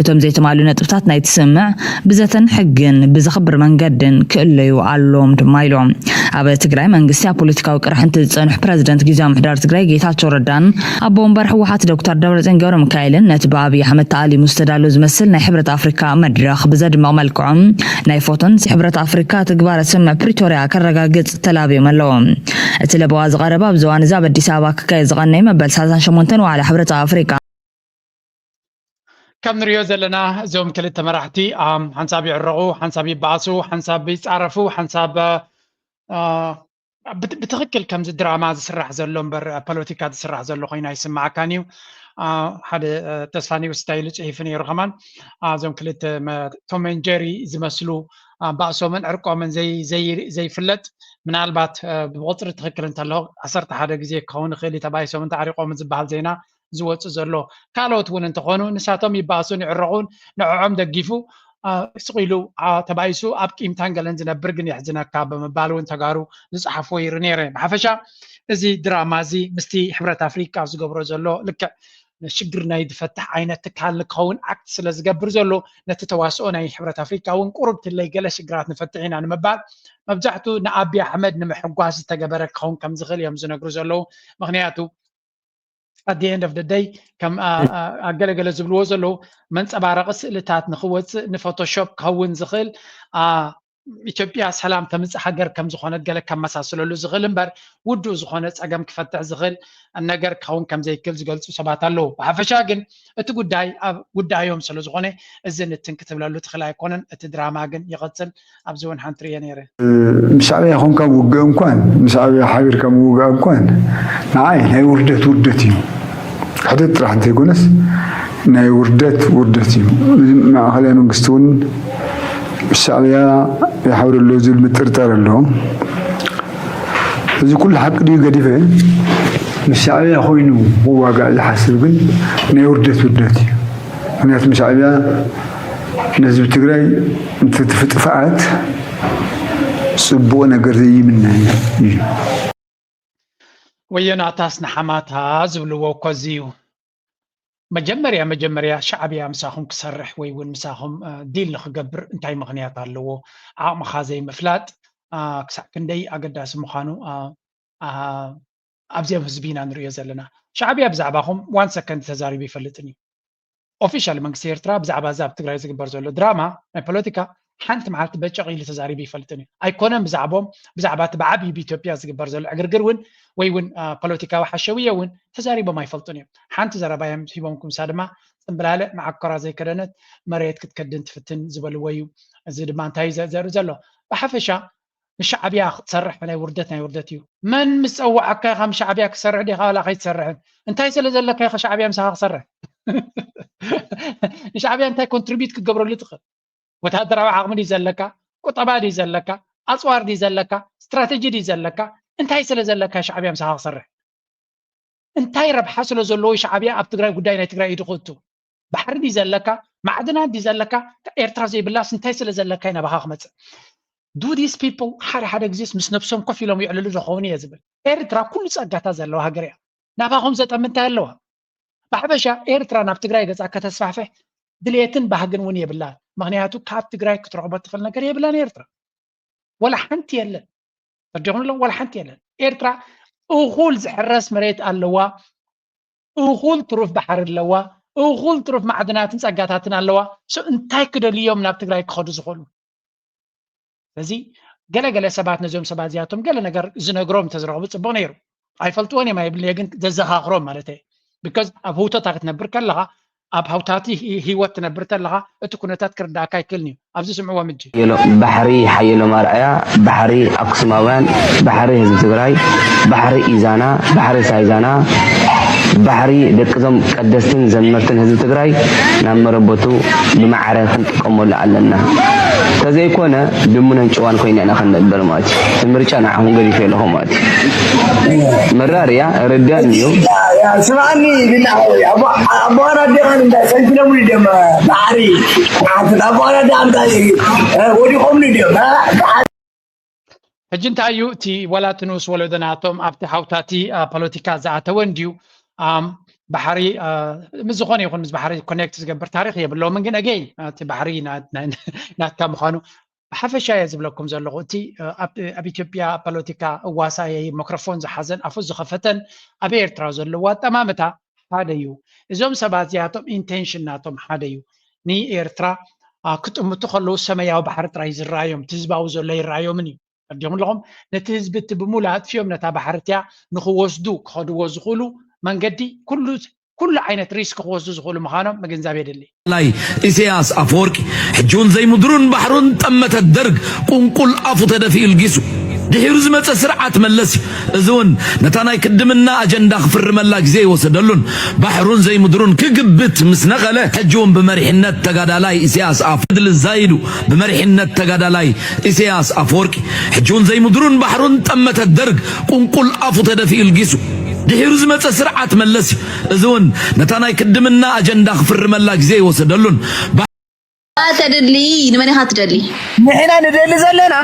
እቶም ዘይተማልኡ ነጥብታት ናይቲ ስምምዕ ብዘተን ሕግን ብዘኽብር መንገድን ክእለዩ ኣለዎም ድማ ኢሎም። ኣብ ትግራይ መንግስቲ ኣብ ፖለቲካዊ ቅርሕንቲ ዝጸንሑ ፕረዚደንት ግዝያዊ ምምሕዳር ትግራይ ጌታቸው ረዳን ኣቦ ወንበር ህወሓት ዶክተር ደብረጽዮን ገብረ ሚካኤልን ነቲ ብኣብይ ኣሕመድ ተኣሊሙ ዝተዳለወ ዝመስል ናይ ሕብረት ኣፍሪካ መድረኽ ብዘድምቕ መልክዖም ናይ ፎቶን ሕብረት ኣፍሪካ ትግባረ ስምምዕ ፕሪቶርያ ከረጋግጽ ተላብዮም ኣለዉ። እቲ ለበዋ ዝቐረበ ኣብዚ እዋን እዚ ኣብ ኣዲስ ኣበባ ክካየድ ዝቐነየ መበል ሰላሳን ሸሞንተን ዋዕላ ሕብረት ኣፍሪካ ከም ንሪኦ ዘለና እዞም ክልተ መራሕቲ ኣም፣ ሓንሳብ ይዕረቑ፣ ሓንሳብ ይበኣሱ፣ ሓንሳብ ይፃረፉ፣ ሓንሳብ አ፣ ብት- ብትኽክል ከምዚ ድራማ ዝስራሕ ዘሎ እምበር ፖለቲካ ዝስራሕ ዘሎ ኮይኑ ኣይስማዓካን እዩ። አ፣ ሓደ አ፣ ተስፋ ኒውስ እንታይ ኢሉ ፅሒፉ ነይሩ ከማን፣ አ፣ እዞም ክልተ መ- ቶም ኤንድ ጀሪ ዝመስሉ አ፣ ባእሶምን ዕርቆምን ዘይ- ዘይ- ዘይፍለጥ፣ ምናልባት አ፣ ብቁፅሪ ትኽክል እንተለኹ ዓሰርተ ሓደ ግዜ ክኸውን ይኽእል እዩ ተባኢሶምን ተዓሪቆምን ዝበሃል ዜና ዝወፅእ ዘሎ። ካልኦት እውን እንተኾኑ ንሳቶም ይባእሱን ይዕረቑን ንዕዖም ደጊፉ አ፣ ስቕ ኢሉ አ፣ ተባኢሱ ኣብ ቂምታን ገለን ዝነብር ግን የሕዝነካ ብምባል እውን ተጋሩ ዝፀሓፍዎ ይርኢ ነይረ። ብሓፈሻ እዚ ድራማ እዚ ምስቲ ሕብረት ኣፍሪቃ ዝገብሮ ዘሎ ልክዕ ሽግር ናይ ዝፈትሕ ዓይነት ትካል ንክኸውን ኣክት ስለ ዝገብር ዘሎ ነቲ ተዋስኦ ናይ ሕብረት ኣፍሪቃ እውን ቁሩብ ትለይ ገለ ሽግራት ንፈትሕ ኢና ንምባል መብዛሕቱ ንኣቢ ኣሕመድ ንምሕጓስ ዝተገበረ ክኸውን ከም ዝኽእል እዮም ዝነግሩ ዘለዉ። ምክንያቱ at the end of the day ከም ገለገለ ዝብልዎ ዘለዉ መንፀባረቂ ስእልታት ንክወፅእ ንፎቶሾፕ ክኸውን ዝኽእል ኢትዮጵያ ሰላም ተምፅእ ሃገር ከም ዝኾነት ገለ ከመሳስለሉ ዝኽእል እምበር ውዱእ ዝኾነ ፀገም ክፈትሕ ዝኽእል ነገር ክኸውን ከም ዘይክእል ዝገልፁ ሰባት ኣለዉ። ብሓፈሻ ግን እቲ ጉዳይ ኣብ ጉዳዮም ስለ ዝኾነ እዚ ንትን ክትብለሉ ትኽእል ኣይኮነን። እቲ ድራማ ግን ይቐፅል። ኣብዚ እውን ሓንቲ ርየ ነይረ። ምስ ሻዕብያ ኾንካ ውግእ እንኳን ምስ ሻዕብያ ሓቢርካ ምውጋእ እንኳን ንዓይ ናይ ውርደት ውርደት እዩ። ሕደት ጥራሕ እንተይኮነስ ናይ ውርደት ውርደት እዩ። ማእኸላይ መንግስቲ እውን ምስ ሻዕብያ ይሓብር ኣሎ ዝብል ምጥርጣር ኣሎ። እዚ ኩሉ ሓቂ ድዩ ገዲፈ ምስ ሻዕብያ ኮይኑ ክዋጋእ ዝሓስብ ግን ናይ ውርደት ውርደት እዩ። ምክንያቱ ሻዕብያ ንህዝቢ ትግራይ እንትትፍጥፍኣት ፅቡቕ ነገር ዘይምናይ እዩ። ወየናታስ ንሓማታ ዝብልዎ እኮ እዚ እዩ። መጀመርያ መጀመርያ ሻዕብያ ምሳኹም ክሰርሕ ወይ እውን ምሳኹም ዲል ንክገብር እንታይ ምኽንያት ኣለዎ? ዓቕምኻ ዘይምፍላጥ ክሳዕ ክንደይ ኣገዳሲ ምዃኑ ኣብዚኦም ህዝቢ ኢና ንሪኦ ዘለና። ሻዕብያ ብዛዕባኹም ዋን ሰከንድ ተዛሪቡ ይፈልጥን እዩ። ኦፊሻል መንግስቲ ኤርትራ ብዛዕባ እዚ ኣብ ትግራይ ዝግበር ዘሎ ድራማ ናይ ፖለቲካ ሓንቲ መዓልቲ በጨቕ ኢሉ ተዛሪቡ ይፈልጥን እዩ። ኣይኮነን ብዛዕቦም ብዛዕባ እቲ ብዓብዩ ብኢትዮጵያ ዝግበር ዘሎ ዕግርግር እውን ወይ እውን ፖለቲካዊ ሓሸውየ እውን ተዛሪቦም ኣይፈልጡን እዮም። ሓንቲ ዘረባ እዮም ሂቦምኩም፣ ንሳ ድማ ፅምብላለ መዓኮራ ዘይከደነት መሬት ክትከድን ትፍትን ዝበልዎ እዩ። እዚ ድማ እንታይ እዩ ዘርኢ ዘሎ? ብሓፈሻ ንሻዕብያ ክትሰርሕ ናይ ውርደት ናይ ውርደት እዩ። መን ምስ ፀዋዓካ ኢኻ ንሻዕብያ ክትሰርሕ ዲኻ ዋላ ከይትሰርሕን? እንታይ ስለ ዘለካ ኢኻ ሻዕብያ ምሳኻ ክሰርሕ? ንሻዕብያ እንታይ ኮንትሪቢዩት ክትገብረሉ ትኽእል? ወታደራዊ ዓቕሚ ድዩ ዘለካ? ቁጠባ ድዩ ዘለካ? ኣፅዋር ድዩ ዘለካ? ስትራተጂ ድዩ ዘለካ? እንታይ ስለ ዘለካ ሻዕብያ ምሳኻ ክሰርሕ? እንታይ ረብሓ ስለ ዘለዎ ሻዕብያ ኣብ ትግራይ ጉዳይ ናይ ትግራይ ኢዱ ክእቱ? ባሕሪ ድዩ ዘለካ? ማዕድናት ድዩ ዘለካ? ኤርትራ ዘይብላስ እንታይ ስለ ዘለካ እዩ ናባኻ ክመፅእ? Do these people ሓደ ሓደ ግዜስ ምስ ነብሶም ኮፍ ኢሎም ይዕልሉ ዶ ኸውን እየ ዝብል። ኤርትራ ኩሉ ፀጋታት ዘለዋ ሃገር እያ። ናባኹም ዘጠሚ እንታይ ኣለዋ? ብሓፈሻ ኤርትራ ናብ ትግራይ ገፃ ከተስፋሕፍሕ ድሌትን ባህግን እውን የብላን። ምክንያቱ ካብ ትግራይ ክትረኽቦ ትኽእል ነገር የብላን ኤርትራ። ወላ ሓንቲ የለን። ተረዲኹም ኣለኹም? ወላ ሓንቲ የለን። ኤርትራ እኹል ዝሕረስ መሬት ኣለዋ፣ እኹል ትሩፍ ባሕሪ ኣለዋ፣ እኹል ትሩፍ ማዕድናትን ፀጋታትን ኣለዋ። So እንታይ ክደልዩ እዮም ናብ ትግራይ ክኸዱ ዝኽእሉ? ስለዚ ገለ ገለ ሰባት ነዞም ሰባት እዚኣቶም ገለ ነገር ዝነግሮም እንተዝረኽቡ ፅቡቕ ነይሩ። ኣይፈልጥዎን እዮም ኣይብልን እየ፣ ግን ዘዘኻኽሮም ማለት እየ። Because ኣብ ህውተታ ክትነብር ከለኻ ኣብ ሃውታቲ ህይወት ትነብር ተለኻ እቲ ኩነታት ክርዳእካ ኣይክእልን እዩ። ኣብዚ ስምዕዎም እጂ። ሓየሎም ባሕሪ፣ ሓየሎም ኣርኣያ፣ ባሕሪ ኣክሱማውያን፣ ባሕሪ ህዝቢ ትግራይ፣ ባሕሪ ኢዛና፣ ባሕሪ ሳይዛና፣ ባሕሪ ደቅዞም ቀደስትን ዘመርትን ህዝቢ ትግራይ ናብ መረበቱ ብማዕረ ክንጥቀመሉ ኣለና። ተዘይኮነ ድሙነን ጭዋን ኮይና ኢና ክንነብር ማለት እዩ። እቲ ምርጫ ንዓኹም ገዲፈ ኣለኹ ማለት እዩ። መራር እያ፣ ርዳን እዩ። ስማኒ ኣቦ ኣራዴኻን እንዳ ሰንኪሎምኒ ደም ባሕሪ ኣቦ ኣራዴኻ እንታይ ወዲኾምኒ ደም ሕጂ እንታይ እዩ እቲ ዋላ እቲ ንኡስ ወለዶ ናቶም ኣብቲ ሃውታቲ ፖለቲካ ዝኣተወ እንድዩ ባሕሪ ምስ ዝኾነ ይኹን ምስ ባሕሪ ኮኔክት ዝገብር ታሪክ የብሎምን ግን ኣገይ እቲ ባሕሪ ናትካ ምዃኑ ብሓፈሻ እየ ዝብለኩም ዘለኹ እቲ ኣብ ኢትዮጵያ ፖለቲካ እዋሳየ ማይክሮፎን ዝሓዘን ኣፉ ዝኸፈተን ኣብ ኤርትራ ዘለዎ ኣጠማምታ ሓደ እዩ። እዞም ሰባት እዚኣቶም ኢንቴንሽን ናቶም ሓደ እዩ። ንኤርትራ ክጥምቱ ከለዉ ሰማያዊ ባሕሪ ጥራይ ዝረኣዮም እቲ ህዝባዊ ዘሎ ይረኣዮምን እዩ። ተረዲኹም ኣለኹም? ነቲ ህዝቢ እቲ ብሙሉ ኣጥፊኦም ነታ ባሕሪ እቲኣ ንኽወስዱ ክኸድዎ ዝኽእሉ መንገዲ ኩሉ ኩሉ ዓይነት ሪስክ ክወስዱ ዝኽእሉ ምዃኖም ምግንዛብ የድሊ። ላዕላይ ኢሰያስ ኣፈወርቂ ሕጂ እውን ዘይምድሩን ባሕሩን ጠመተ ደርግ ቁንቁል ኣፉ ተደፊኡ ልጊሱ ድሒሩ ዝመጸ ስርዓት መለስ እዩ። እዚ እውን ነታ ናይ ክድምና ኣጀንዳ ክፍርመላ ግዜ ይወሰደሉን ባሕሩን ዘይምድሩን ክግብት ምስ ነቐለ ሕጂ እውን ብመሪሕነት ተጋዳላይ ኢሰያስ ኣፈወርቂ ድል ዛይዱ ብመሪሕነት ተጋዳላይ ኢሰያስ ኣፈወርቂ ሕጂ እውን ዘይምድሩን ባሕሩን ጠመተ ደርግ ቁንቁል ኣፉ ተደፊኡ ልጊሱ ድሒሩ ዝመጸ ስርዓት መለስ እዩ። እዚ እውን ነታ ናይ ክድምና ኣጀንዳ ክፍርመላ ግዜ ይወሰደሉን። ተደሊ ንመን ኢኻ ትደሊ? ንሕና ንደሊ ዘለና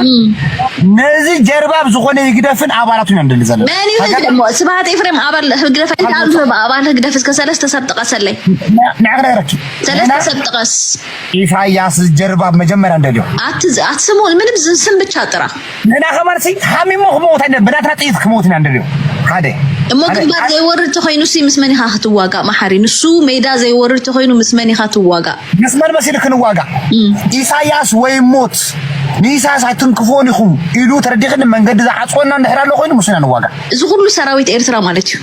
ነዚ ጀርባብ ዝኾነ ህግደፍን ኣባላቱን ኢና ንደሊ ዘለና። መን እዩ ህግደፍ? እሞ ስብሃት ኤፍሬም ኣባል ህግደፍ ኣይኮነን። ኣባል ህግደፍ እስከ ሰለስተ ሰብ ጥቀሰለይ። ንዕረረኪ ሰለስተ ሰብ ጥቀስ። ኢሳያስ ጀርባብ መጀመርያ ንደልዮ። ኣትስሙ ምንም ስም ብቻ ጥራ። ንሕና ከማን ሓሚሞ ክመውት ኣይነ ብናትና ጥይት ክመውት ኢና ንደልዮ። ሓደ እሞ ግንባር ዘይወርድ ተኮይኑ ሲ ምስ መን ኢኻ ክትዋጋእ? መሓሪ፣ ንሱ ሜዳ ዘይወርድ ተኮይኑ ምስ መን ኢኻ ትዋጋእ? ምስ መን መሲሉ ክንዋጋእ? ኢሳያስ ወይ ሞት። ንኢሳያስ ኣይትንክፎን ኢኹም ኢሉ ተረዲኽኒ መንገዲ ዝዓፅወና እንድሕር ኣሎ ኮይኑ ምስና ንዋጋእ። እዚ ኩሉ ሰራዊት ኤርትራ ማለት እዩ።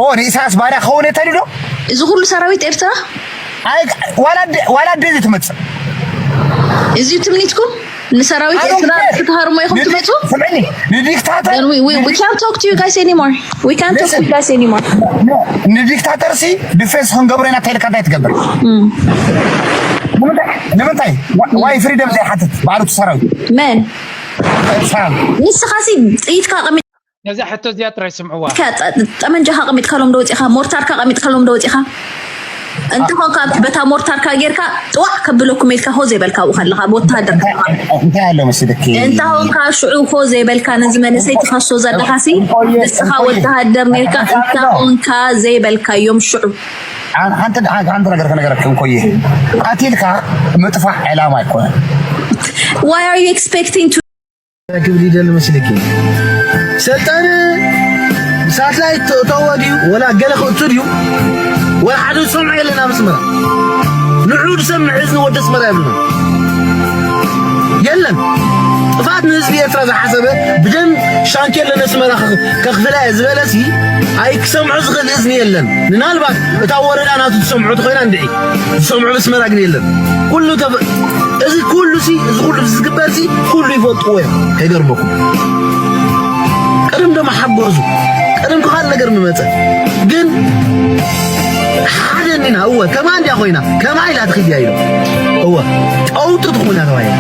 ኦ ንኢሳያስ ባርያ ክኸውን እየ ተልዶ? እዚ ኩሉ ሰራዊት ኤርትራ ዋላ ደዚ ትመፅእ እዚ ትምኒትኩም ንሰራዊት ኤርትራ ክትሃርሞ ኢኹም ትመፁ? ንዲክታተር we can't talk to you guys anymore. We can't talk to you guys anymore. ንዲክታተር ሲ ዲፌንስ ክንገብሮ ኢና ተልካ እንታይ ትገብር? ንምንታይ ዋይ ፍሪደም ዘይሓትት ባዕሉ ሰራዊት መን ሰራዊት ንስኻ ሲ ጥይትካ ቀሚ ነዛ ሕቶ እዚኣ ጥራይ ስምዕዋ። ጠመንጃኻ ቀሚጥካሎም ዶ ወፂኻ? ሞርታርካ ቀሚጥካሎም ዶ ወፂኻ? እንተኾንካ በታ ሞርታርካ ጌርካ ጥዋዕ ከብለኩም ኢልካ ሆ ዘይበልካ ኣብኡ ከለኻ ወተሃደር እንታይ ኣሎ መስልኪ እንተኾንካ ሽዑ ሆ ዘይበልካ ነዚ መንእሰይ ትኸሶ ዘለኻሲ ንስኻ ወተሃደር ኔርካ እንተኾንካ ዘይበልካዮም ሽዑ ሓንቲ ነገር ከነገረክም ኮየ ቀቲልካ ምጥፋእ ዕላማ ኣይኮነን Why are you expecting to ክብል ይደሊ መስልኪ ሰልጣን ሳትላይት ተእተዎ ድዩ ወላ ገለ ክእቱ ድዩ ወላ ሓደ ዝሰምዖ የለን ኣብ ኣስመራ ንዑ ዝሰምዕ እዝኒ ወዲ ኣስመራ የብልና የለን ጥፋት ንህዝቢ ኤርትራ ዝሓሰበ ብደም ሻንኬለ ነስመራ ከኽፍላ እየ ዝበለሲ ኣይክሰምዖ ዝኽእል እዝኒ የለን ምናልባት እታ ወረዳ ናቱ ትሰምዖ ተኾይና እንድዒ ዝሰምዖ ኣስመራ ግን የለን ኩሉ እዚ ኩሉ ሲ እዚ ኩሉ ዝግበር ሲ ኩሉ ይፈልጥዎ እዮም ከይገርመኩም ቀደም ደሞ ሓጎዙ ቀደም ክኻል ነገር ምመፀ ግን ሓደ እኒና እወ ከማ እንዲያ ኮይና ከማ ኢላ ትኽድያ ኢሎም እወ ቀውጢ ትኾና ተባሂላ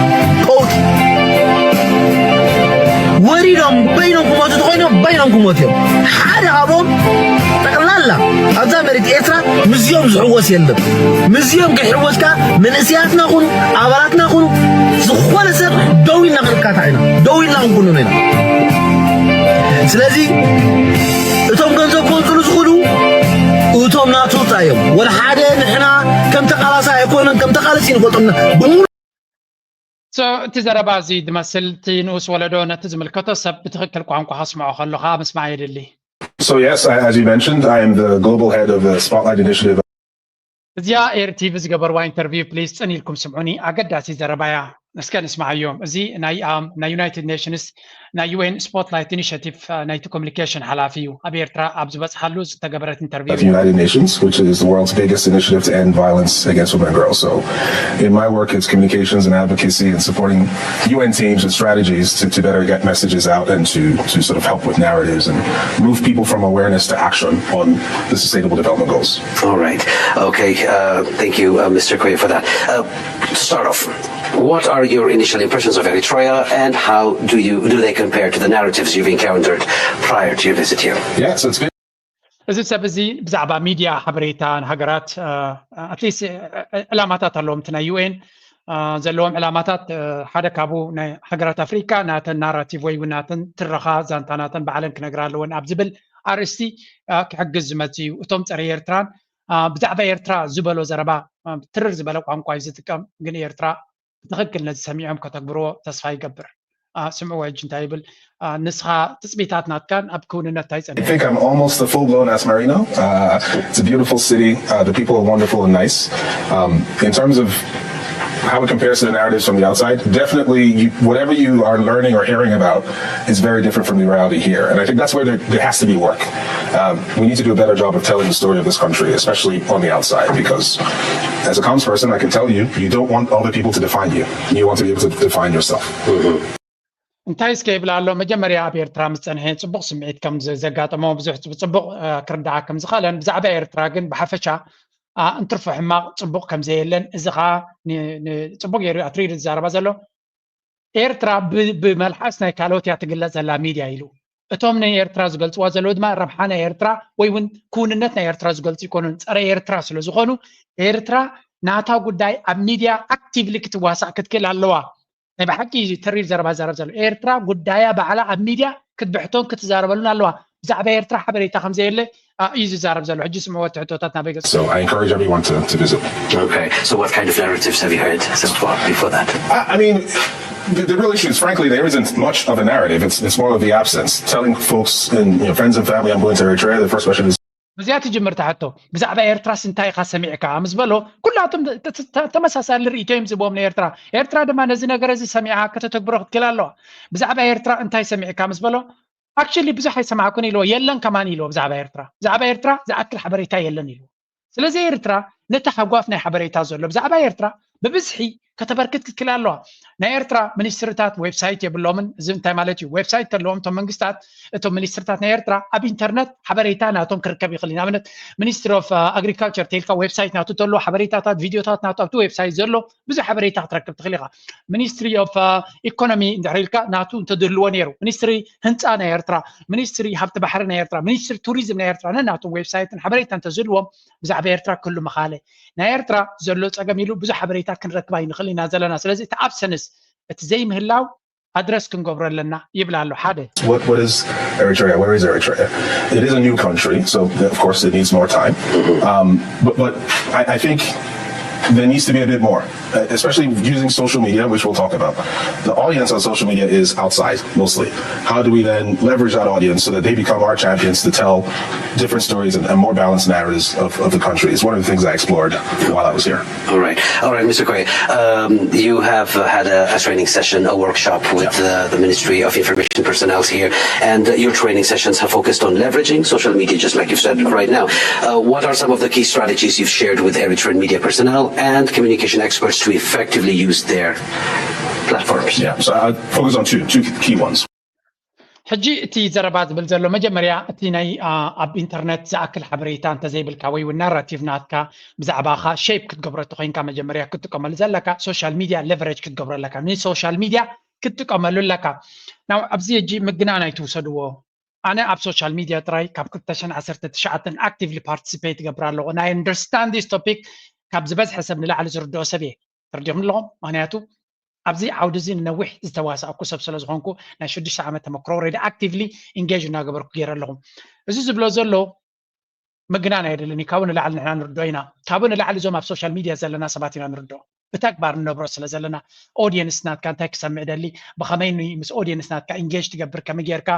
ቀውጢ ወሪዶም በይኖም ክሞቱ ተኾይኖም በይኖም ክሞት እዮም ሓደ ካብኦም ጠቕላላ ኣብዛ መሬት ኤርትራ ምስዚኦም ዝሕወስ የለን ምስዚኦም ከይሕወስካ መንእስያትና ኩኑ ኣባላትና ኩኑ ዝኾነ ሰብ ደው ኢልና ክንካታ ኢና ደው ኢልና ክንኩንኖ ኢና ስለዚ እቶም ገንዘብ ከንፅሉ ዝኽእሉ እቶም ናቱ ጥራይ እዮም ወላ ሓደ ንሕና ከም ተቃላሳይ ኣይኮነን ከም ተቃለሲ ንፈልጦና ብምሉ እቲ ዘረባ እዚ ዝመስል እቲ ንኡስ ወለዶ ነቲ ዝምልከቶ ሰብ ብትኽክል ቋንቋ ከስምዖ ከለኻ ምስማዕ የድሊ So yes, as you mentioned, I am the global head of the Spotlight Initiative. እዚኣ ኤርቲቪ ዝገበርዋ ኢንተርቪው ፕሊዝ ጽን ኢልኩም ስምዑኒ ኣገዳሲ ዘረባያ እስከ ንስማዓዮም እዚ ናይ ናይ ዩናይትድ ኔሽንስ ናይ ዩኤን ስፖትላይት ኢኒሽቲቭ ናይቲ ኮሚኒኬሽን ሓላፊ እዩ ኣብ ኤርትራ ኣብ ዝበጽሓሉ ዝተገበረት ኢንተርቪው United Nations, which is the world's biggest initiative to end violence against women and girls. So, in my work, it's communications and advocacy and supporting U N teams with strategies to, to better get messages out and to, to sort of help with narratives and move people from awareness to action on the Sustainable Development Goals. All right. Okay. Uh, thank you, uh, Mister Koye, for that. Uh, to start off, what are your initial impressions of Eritrea and how do you do they compare to the narratives you've encountered prior to your visit here? Yeah, so it's been እዚ ሰብ እዚ ብዛዕባ ሚድያ ሓበሬታ ንሃገራት ኣትሊስት ዕላማታት ኣለዎም እቲ ናይ ዩኤን ዘለዎም ዕላማታት ሓደ ካብኡ ናይ ሃገራት ኣፍሪካ ናተን ናራቲቭ ወይ እውን ናተን ትረኻ ዛንታ ናተን ባዕለን ክነግራ ኣለወን ኣብ ዝብል ኣርእስቲ ክሕግዝ ዝመፅ እዩ እቶም ፀረ ኤርትራን ብዛዕባ ኤርትራ ዝበሎ ዘረባ ትርር ዝበለ ቋንቋ እዩ ዝጥቀም ግን ኤርትራ ብትኽክል ነዚ ሰሚዖም ከተግብርዎ ተስፋ ይገብር። ስምዕዎ ሕጂ እንታይ ይብል ንስኻ ትፅቢታት ናትካን ኣብ ክውንነት እንታይ I think I'm almost a full-blown Asmarino. Uh, it's a beautiful city. Uh, the people are wonderful and nice. Um, in terms of how it compares to the narratives from the outside, definitely you, whatever you are learning or hearing about is very different from the reality here. And I think that's where there, there has to be work. Um, we need to do a better job of telling the story of this country, especially on the outside, because as a comms person, I can tell you, you don't want other people to define you. You want to be able to define yourself. እንታይ እስከ ይብል ኣሎ መጀመርያ ኣብ ኤርትራ ምስ ፀንሐ ፅቡቕ ስምዒት ከም ዘጋጠሞ ብዙሕ ፅቡቕ ክርዳዓ ከም ዝኽእለን ብዛዕባ ኤርትራ ግን ብሓፈሻ እንትርፎ ሕማቕ ፅቡቕ ከም ዘየለን እዚ ከዓ ፅቡቕ ገይሩ ኣትሪሩ ዝዛረባ ዘሎ ኤርትራ ብመልሓስ ናይ ካልኦት እያ ትግለፅ ዘላ ሚድያ ኢሉ እቶም ንኤርትራ ዝገልፅዋ ዘለዉ ድማ ረብሓ ናይ ኤርትራ ወይ እውን ክውንነት ናይ ኤርትራ ዝገልፁ ይኮኑን ፀረ ኤርትራ ስለ ዝኾኑ ኤርትራ ናታ ጉዳይ ኣብ ሚድያ ኣክቲቭሊ ክትዋሳእ ክትክእል ኣለዋ ናይ ብሓቂ እዩ ተሪር ዘረባ ዘረብ ዘሎ ኤርትራ ጉዳያ ባዕላ ኣብ ሚድያ ክትብሕቶን ክትዛረበሉን ኣለዋ ብዛዕባ ኤርትራ ሓበሬታ ከም ዘየለ እዩ ዝዛረብ ዘሎ። ሕጂ ስምዕዎ ትሕቶታት ናበይ ገጽ So I encourage everyone to, to visit. Okay, so what kind of narratives have you heard so far before that? I, I mean, the, the real issue is, frankly, there isn't much of a narrative. It's, it's more of the absence. Telling folks and you know, friends and family I'm going to Eritrea, the first question is, ብዚኣ ትጅምር ትሕቶ። ብዛዕባ ኤርትራስ እንታይ ኢኻ ሰሚዕካ ምስ በሎ፣ ኩላቶም ተመሳሳሊ ርእይቶ እዮም ዝህብዎም ንኤርትራ። ኤርትራ ድማ ነዚ ነገር እዚ ሰሚዓ ከተተግብሮ ክትክእል ኣለዋ። ብዛዕባ ኤርትራ እንታይ ሰሚዕካ ምስ በሎ፣ actually ብዙሕ ኣይሰማዕኩን ኢልዎ፣ የለን ከማን ኢልዎ። ብዛዕባ ኤርትራ ብዛዕባ ኤርትራ ዝኣክል ሓበሬታ የለን ኢልዎ። ስለዚ ኤርትራ ነቲ ሃጓፍ ናይ ሓበሬታ ዘሎ ብዛዕባ ኤርትራ ብብዝሒ ከተበርክት ክትክእል ኣለዋ። ናይ ኤርትራ ሚኒስትርታት ዌብሳይት የብሎምን። እዚ እንታይ ማለት እዩ? ዌብሳይት ተለዎም እቶም መንግስታት፣ እቶም ሚኒስትርታት ናይ ኤርትራ ኣብ ኢንተርነት ሓበሬታ ናቶም ክርከብ ይኽእል እዩ። ንኣብነት ሚኒስትሪ ኦፍ ኣግሪካልቸር ተልካ ዌብሳይት ናቱ ተሎ ሓበሬታታት ቪዲዮታት ናቱ ኣብቲ ዌብሳይት ዘሎ ብዙሕ ሓበሬታ ክትረክብ ትኽእል ኢኻ። ሚኒስትሪ ኦፍ ኢኮኖሚ እንድሕር ኢልካ ናቱ እንተድህልዎ ነይሩ፣ ሚኒስትሪ ህንፃ ናይ ኤርትራ፣ ሚኒስትሪ ሃብቲ ባሕሪ ናይ ኤርትራ፣ ሚኒስትሪ ቱሪዝም ናይ ኤርትራ ነናቶም ዌብሳይትን ሓበሬታ እንተዝህልዎም ብዛዕባ ኤርትራ ክህሉ ምኻለ። ናይ ኤርትራ ዘሎ ፀገም ኢሉ ብዙሕ ሓበሬታ ክንረክብ ኣይንኽእል ኢና ዘለና። ስለዚ እቲ ኣብሰንስ፣ እቲ ዘይምህላው ኣድረስ ክንገብሮ ኣለና ይብል ኣሎ ሓደ። What, what is Eritrea? Where is Eritrea? It is a new country, so of course it needs more time. Um, but but I, I think there needs to be a bit more, uh, especially using social media, which we'll talk about. The audience on social media is outside mostly. How do we then leverage that audience so that they become our champions to tell different stories and, and more balanced narratives of, of the country? It's one of the things I explored while I was here. All right, all right, Mister Koye. Um, you have uh, had a, a training session, a workshop with uh, the Ministry of Information personnel here, and uh, your training sessions have focused on leveraging social media, just like you've said right now. Uh, what are some of the key strategies you've shared with Eritrean media personnel and communication experts to effectively use their platforms? Yeah, so I focus on two two key ones. ሕጂ እቲ ዘረባ ዝብል ዘሎ መጀመርያ እቲ ናይ ኣብ ኢንተርነት ዝኣክል ሓበሬታ እንተዘይብልካ ወይ እውን ናራቲቭ ናትካ ብዛዕባኻ ሸይፕ ክትገብሮ እተኮይንካ መጀመርያ ክትጥቀመሉ ዘለካ ሶሻል ሚድያ ሌቨሬጅ ክትገብሮ ኣለካ። ንሶሻል ሚድያ ክትጥቀመሉ ኣለካ። ናው ኣብዚ ሕጂ ምግናን ኣይትውሰድዎ። ኣነ ኣብ ሶሻል ሚድያ ጥራይ ካብ ክልተ ሽሕን ዓሰርተ ትሽዓተን ኣክቲቭሊ ፓርቲሲፔት ይገብር ኣለኹ። ናይ ኣንደርስታንድ ዲስ ቶፒክ ካብ ዝበዝሐ ሰብ ንላዕሊ ዝርድኦ ሰብ እየ። ተረዲኹም ኣለኹም? ምክንያቱ ኣብዚ ዓውዲ እዚ ንነዊሕ ዝተዋሳእኩ ሰብ ስለ ዝኾንኩ ናይ ሽዱሽተ ዓመት ተመክሮ ኦልሬዲ ኣክቲቭሊ ኢንጌጅ እናገበርኩ ገይረ ኣለኹ። እዚ ዝብሎ ዘሎ ምግናን ኣይደልን እዩ። ካብኡ ንላዕሊ ንሕና ንርድኦ ኢና። ካብኡ ንላዕሊ እዞም ኣብ ሶሻል ሚድያ ዘለና ሰባት ኢና ንርድኦ። ብተግባር ንነብሮ ስለ ዘለና ኦዲየንስ ናትካ እንታይ ክሰምዕ ደሊ፣ ብኸመይ ምስ ኦዲየንስ ናትካ ኢንጌጅ ትገብር፣ ከመይ ጌርካ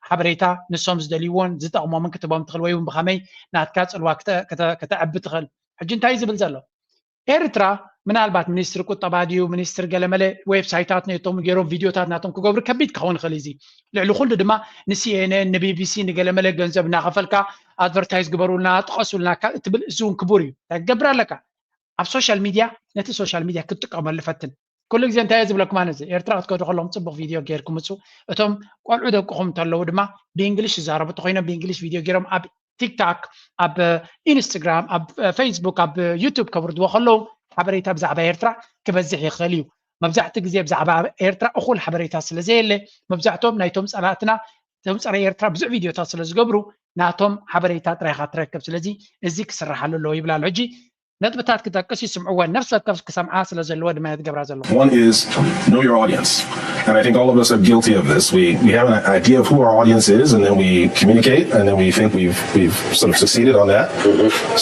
ሓበሬታ ንሶም ዝደልይዎን ዝጠቕሞምን ክትቦም ትኽእል ወይ እውን ብኸመይ ናትካ ፅልዋ ክተዕቢ ትኽእል። ሕጂ እንታይ እዩ ዝብል ዘሎ? ኤርትራ ምናልባት ሚኒስትሪ ቁጠባ ድዩ ሚኒስትሪ ገለመለ ዌብሳይታት ነቶም ገይሮም ቪድዮታት ናቶም ክገብሩ ከቢድ ክኸውን ይኽእል እዚ ልዕሊ ኩሉ ድማ ንሲኤንኤን ንቢቢሲ ንገለመለ ገንዘብ እናኸፈልካ ኣድቨርታይዝ ግበሩልና ጥቐሱልና እትብል እዚ እውን ክቡር እዩ እንታይ ክገብር ኣለካ ኣብ ሶሻል ሚድያ ነቲ ሶሻል ሚድያ ክትጥቀመሉ ፈትን ኩሉ ግዜ እንታይ ዝብለኩም ኣነ ኤርትራ ክትከዱ ከለኹም ፅቡቅ ቪድዮ ገይርኩም ምፁ እቶም ቆልዑ ደቅኹም እንተለዉ ድማ ብእንግሊሽ ዝዛረቡ እንተኮይኖም ብእንግሊሽ ቪድዮ ገይሮም ኣብ ቲክቶክ ኣብ ኢንስታግራም ኣብ ፌስቡክ ኣብ ዩቱብ ከብርድዎ ከለዉ ሓበሬታ ብዛዕባ ኤርትራ ክበዝሕ ይኽእል እዩ መብዛሕቲ ግዜ ብዛዕባ ኤርትራ እኹል ሓበሬታ ስለ ዘየለ መብዛሕቶም ናይቶም ፀላእትና እቶም ፀረ ኤርትራ ብዙሕ ቪድዮታት ስለ ዝገብሩ ናቶም ሓበሬታ ጥራይካ ትረክብ ስለዚ እዚ ክስርሓሉ ኣለዎ ይብል ኣሎ ሕጂ ነጥብታት ክጠቅስ ይስምዕወን ነፍሲ ወከፍ ክሰምዓ ስለ ዘለዎ ድማ እየ ዝገብራ ዘለኹ One is know your audience. And I think all of us are guilty of this. We, we have an idea of who our audience is, and then we communicate, and then we think we've, we've sort of succeeded on that.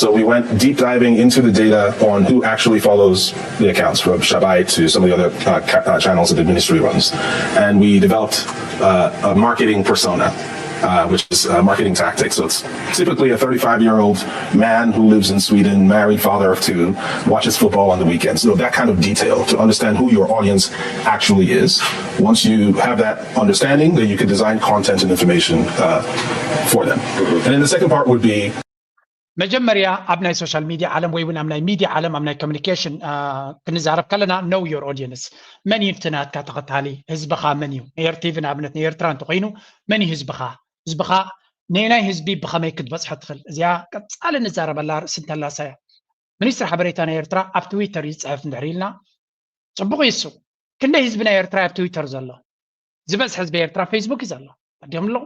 So we went deep diving into the data on who actually follows the accounts, from Shabai to some of the other uh, ca- uh, channels that the ministry runs. And we developed uh, a marketing persona, uh, which is a marketing tactic. So it's typically a thirty-five year old man who lives in Sweden, married, father of two, watches football on the weekends. So that kind of detail to understand who your audience actually is. Once you have that understanding, then you can design content and information uh, for them. And then the second part would be መጀመርያ ኣብ ናይ ሶሻል ሚድያ ዓለም ወይ እውን ኣብ ናይ ሚድያ ዓለም ኣብ ናይ ኮሚኒኬሽን ክንዛረብ ከለና know your audience መን እዩ እቲ ናትካ ተኸታሊ ህዝብኻ መን እዩ ኤር ቲቪ ንኣብነት ንኤርትራ እንተኮይኑ መን እዩ ህዝብኻ ህዝብኻ ነናይ ህዝቢ ብኸመይ ክትበፅሖ ትኽእል እዚኣ ቀፃሊ ንዛረበላ ርእሲ እንተላሳ እያ ሚኒስትሪ ሓበሬታ ናይ ኤርትራ ኣብ ትዊተር እዩ ዝፅሕፍ እንድሕር ኢልና ፅቡቕ እዩ እሱ ክንደይ ህዝቢ ናይ ኤርትራ ኣብ ትዊተር ዘሎ ዝበዝሐ ህዝቢ ኤርትራ ፌስቡክ እዩ ዘሎ ኣዲኦም ኣለኹ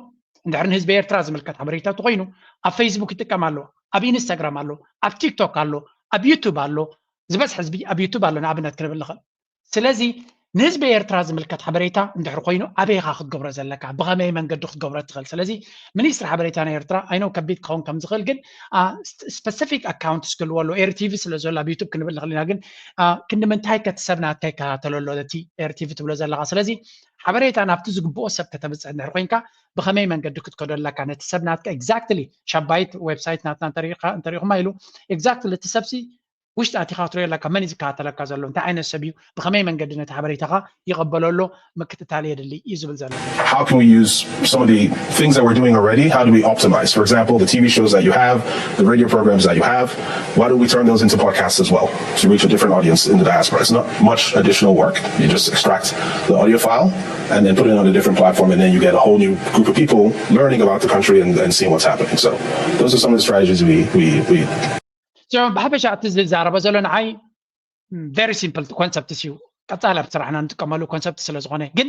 እንድሕር ንህዝቢ ኤርትራ ዝምልከት ሓበሬታ ተኮይኑ ኣብ ፌስቡክ ይጥቀም ኣሎ ኣብ ኢንስታግራም ኣሎ ኣብ ቲክቶክ ኣሎ ኣብ ዩቱብ ኣሎ ዝበዝሐ ህዝቢ ኣብ ዩቱብ ኣሎ ንኣብነት ክንብል ንኽእል ስለዚ ንህዝቢ ኤርትራ ዝምልከት ሓበሬታ እንድሕር ኮይኑ ኣበይኻ ክትገብሮ ዘለካ፣ ብኸመይ መንገዲ ክትገብሮ ትኽእል? ስለዚ ሚኒስትሪ ሓበሬታ ናይ ኤርትራ ኣይኖ ከቢድ ክኸውን ከም ዝኽእል፣ ግን ስፐሲፊክ ኣካውንት ክህልዎ ኣለዎ። ኤርቲቪ ስለ ዘሎ ኣብ ዩቱብ ክንብል ንኽእል ኢና፣ ግን ክንዲ ምንታይ ከ እቲ ሰብ ናትካ ይከታተሎ ኣሎ እቲ ኤርቲቪ ትብሎ ዘለኻ? ስለዚ ሓበሬታ ናብቲ ዝግብኦ ሰብ ከተብፅሕ እንድሕር ኮይንካ ብኸመይ መንገዲ ክትከዶ ኣለካ? ነቲ ሰብ ናትካ ኤግዛክትሊ ሻባይት ዌብሳይት ናትና እንተሪኢኹማ ኢሉ ኤግዛክትሊ እቲ ሰብሲ ውሽጢ ኣቲኻ ክትሪኦ ኣለካ፣ መን እዩ ዝከታተለካ ዘሎ፣ እንታይ ዓይነት ሰብ እዩ፣ ብኸመይ መንገዲ ነቲ ሓበሬታኻ ይቐበሎ ኣሎ ምክትታል የድሊ እዩ ዝብል ዘሎ። How can we use some of the things that we're doing already? How do we optimize? For example, the T V shows that you have, the radio programs that you have, why don't we turn those into podcasts as well to reach a different audience in the diaspora? It's not much additional work. You just extract the audio file and then put it on a different platform, and then you get a whole new group of people learning about the country and, and seeing what's happening. So those are some of the strategies we we we ብሓፈሻ እቲ ዝዛረበ ዘሎ ንዓይ ቨሪ ሲምፕል ኮንሰፕት እዩ። ቀፃሊ ኣብ ስራሕና ንጥቀመሉ ኮንሰፕት ስለ ዝኾነ፣ ግን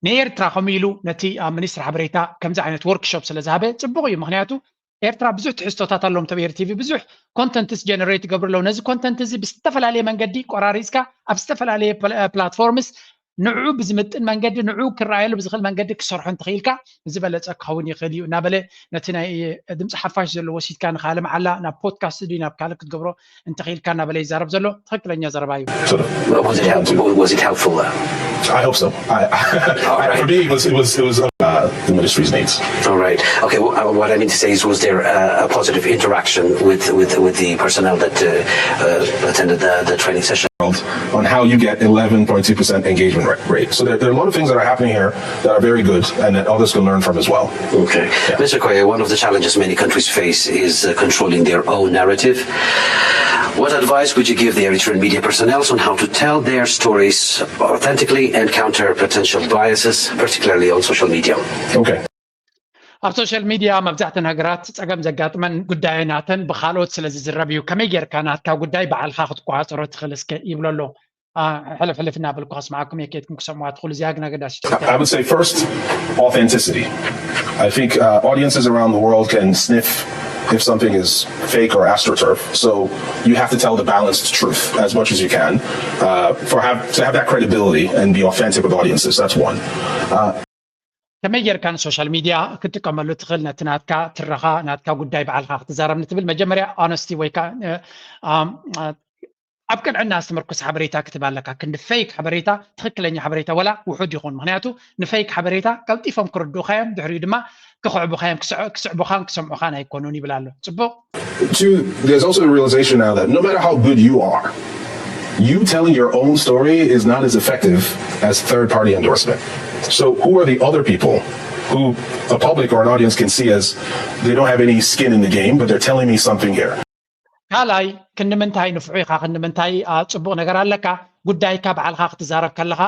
ንኤርትራ ከምኡ ኢሉ ነቲ ኣብ ሚኒስትሪ ሓበሬታ ከምዚ ዓይነት ወርክሾፕ ስለ ዝሃበ ፅቡቕ እዩ። ምክንያቱ ኤርትራ ብዙሕ ትሕዝቶታት ኣለዎም። ተብ ኤርቲቪ ብዙሕ ኮንተንትስ ጀነሬት ይገብሩ ኣለዉ። ነዚ ኮንተንት እዚ ብዝተፈላለየ መንገዲ ቆራሪፅካ ኣብ ዝተፈላለየ ፕላትፎርምስ ንዕኡ ብዝምጥን መንገዲ ንዕኡ ክረኣየሉ ብዝኽእል መንገዲ ክሰርሖ እንተኽኢልካ ዝበለፀ ክኸውን ይኽእል እዩ እናበለ ነቲ ናይ ድምፂ ሓፋሽ ዘሎ ወሲድካ ንካልእ መዓላ ናብ ፖድካስት ድዩ ናብ ካልእ ክትገብሮ እንተኽኢልካ እናበለ ይዛረብ ዘሎ ትኽክለኛ ዘረባ እዩ። Was it helpful? Was it helpful? Uh, I hope so. I, I, for me, it was it was it was uh, the ministry's needs. All right. Okay. Well, uh, what I mean to say is, was there uh, a positive interaction with with with the personnel that uh, uh, attended the, the training session? On how you get eleven point two percent engagement rate. So there, there are a lot of things that are happening here that are very good and that others can learn from as well. Okay. Yeah. Mister Koye, one of the challenges many countries face is uh, controlling their own narrative. What advice would you give the Eritrean media personnel on how to tell their stories authentically and counter potential biases, particularly on social media? Okay. ኣብ ሶሻል ሚድያ መብዛሕተን ሃገራት ፀገም ዘጋጥመን ጉዳይ ናተን ብካልኦት ስለ ዝዝረብ እዩ። ከመይ ጌርካ ናትካ ጉዳይ ባዕልካ ክትቆፃፀሮ ትኽእል እስከ ይብሎ ኣሎ። ሕልፍ ሕልፍ እናበልኩ ከስማዕኩም እየ፣ ከይድኩም ክሰምዋ ትኽእሉ። እዚኣ ግን ኣገዳሲት። I would say first, authenticity. I think uh, audiences around the world can sniff if something is fake or astroturf. So you have to tell the balanced truth as much as you can uh, for have to have that credibility and be authentic with audiences. That's one. Uh, ከመይ ጌርካ ንሶሻል ሚድያ ክትጥቀመሉ ትኽእል? ነቲ ናትካ ትረኻ ናትካ ጉዳይ ባዕልካ ክትዛረብ ንትብል መጀመርያ ኦነስቲ ወይ ኣብ ቅንዕና ዝተመርኮሰ ሓበሬታ ክትህብ ኣለካ። ክንዲ ፌክ ሓበሬታ ትኽክለኛ ሓበሬታ ወላ ውሑድ ይኹን፣ ምክንያቱ ንፌክ ሓበሬታ ቀልጢፎም ክርድኡኻ እዮም፣ ድሕሪኡ ድማ ክኽዕቡኻ እዮም። ክስዕቡኻን ክሰምዑኻን ኣይኮኑን ይብል ኣሎ። ፅቡቕ። Two, there's also a realization now that no matter how good you are, you telling your own story is not as effective as third party endorsement. So who are the other people who a public or an audience can see as they don't have any skin in the game, but they're telling me something here? ካልኣይ ክንዲ ምንታይ ንፍዑ ኢኻ፣ ክንዲ ምንታይ ጽቡቕ ነገር ኣለካ፣ ጉዳይካ ባዕልኻ ክትዛረብ ከለኻ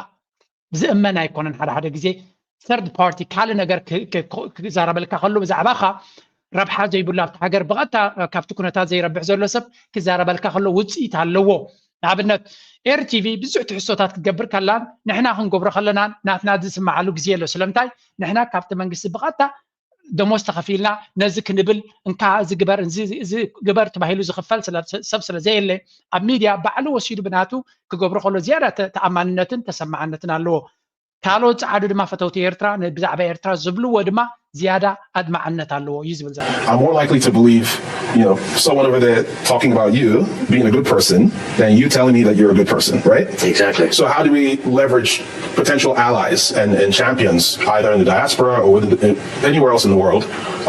ዝእመን ኣይኮነን። ሓደ ሓደ ግዜ ሰርድ ፓርቲ ካልእ ነገር ክዛረበልካ ከሎ ብዛዕባኻ ረብሓ ዘይብሉ ኣብቲ ሃገር ብቐጥታ ካብቲ ኩነታት ዘይረብሕ ዘሎ ሰብ ክዛረበልካ ከሎ ውፅኢት ኣለዎ። ንኣብነት ኤርቲቪ ብዙሕ ትሕዝቶታት ክትገብር ከላን ንሕና ክንገብሮ ከለናን ናትና ዝስማዓሉ ግዜ ኣሎ። ስለምንታይ ንሕና ካብቲ መንግስቲ ብቐጥታ ደሞዝ ተኸፊልና ነዚ ክንብል እንካ እዚ ግበር እዚ ግበር ተባሂሉ ዝኽፈል ሰብ ስለ ዘየለ ኣብ ሚድያ ባዕሉ ወሲዱ ብናቱ ክገብሮ ከሎ ዝያዳ ተኣማንነትን ተሰማዓነትን ኣለዎ። ካልኦት ጸዓዱ ድማ ፈተውቲ ኤርትራ ብዛዕባ ኤርትራ ዝብልዎ ድማ ዝያዳ ኣድማዕነት ኣለዎ እዩ ዝብል ዘሎ። I'm more likely to believe, you know, someone over there talking about you being a good person than you telling me that you're a good person, right? Exactly. So how do we leverage potential allies and, and champions either in the diaspora or within the, anywhere else in the world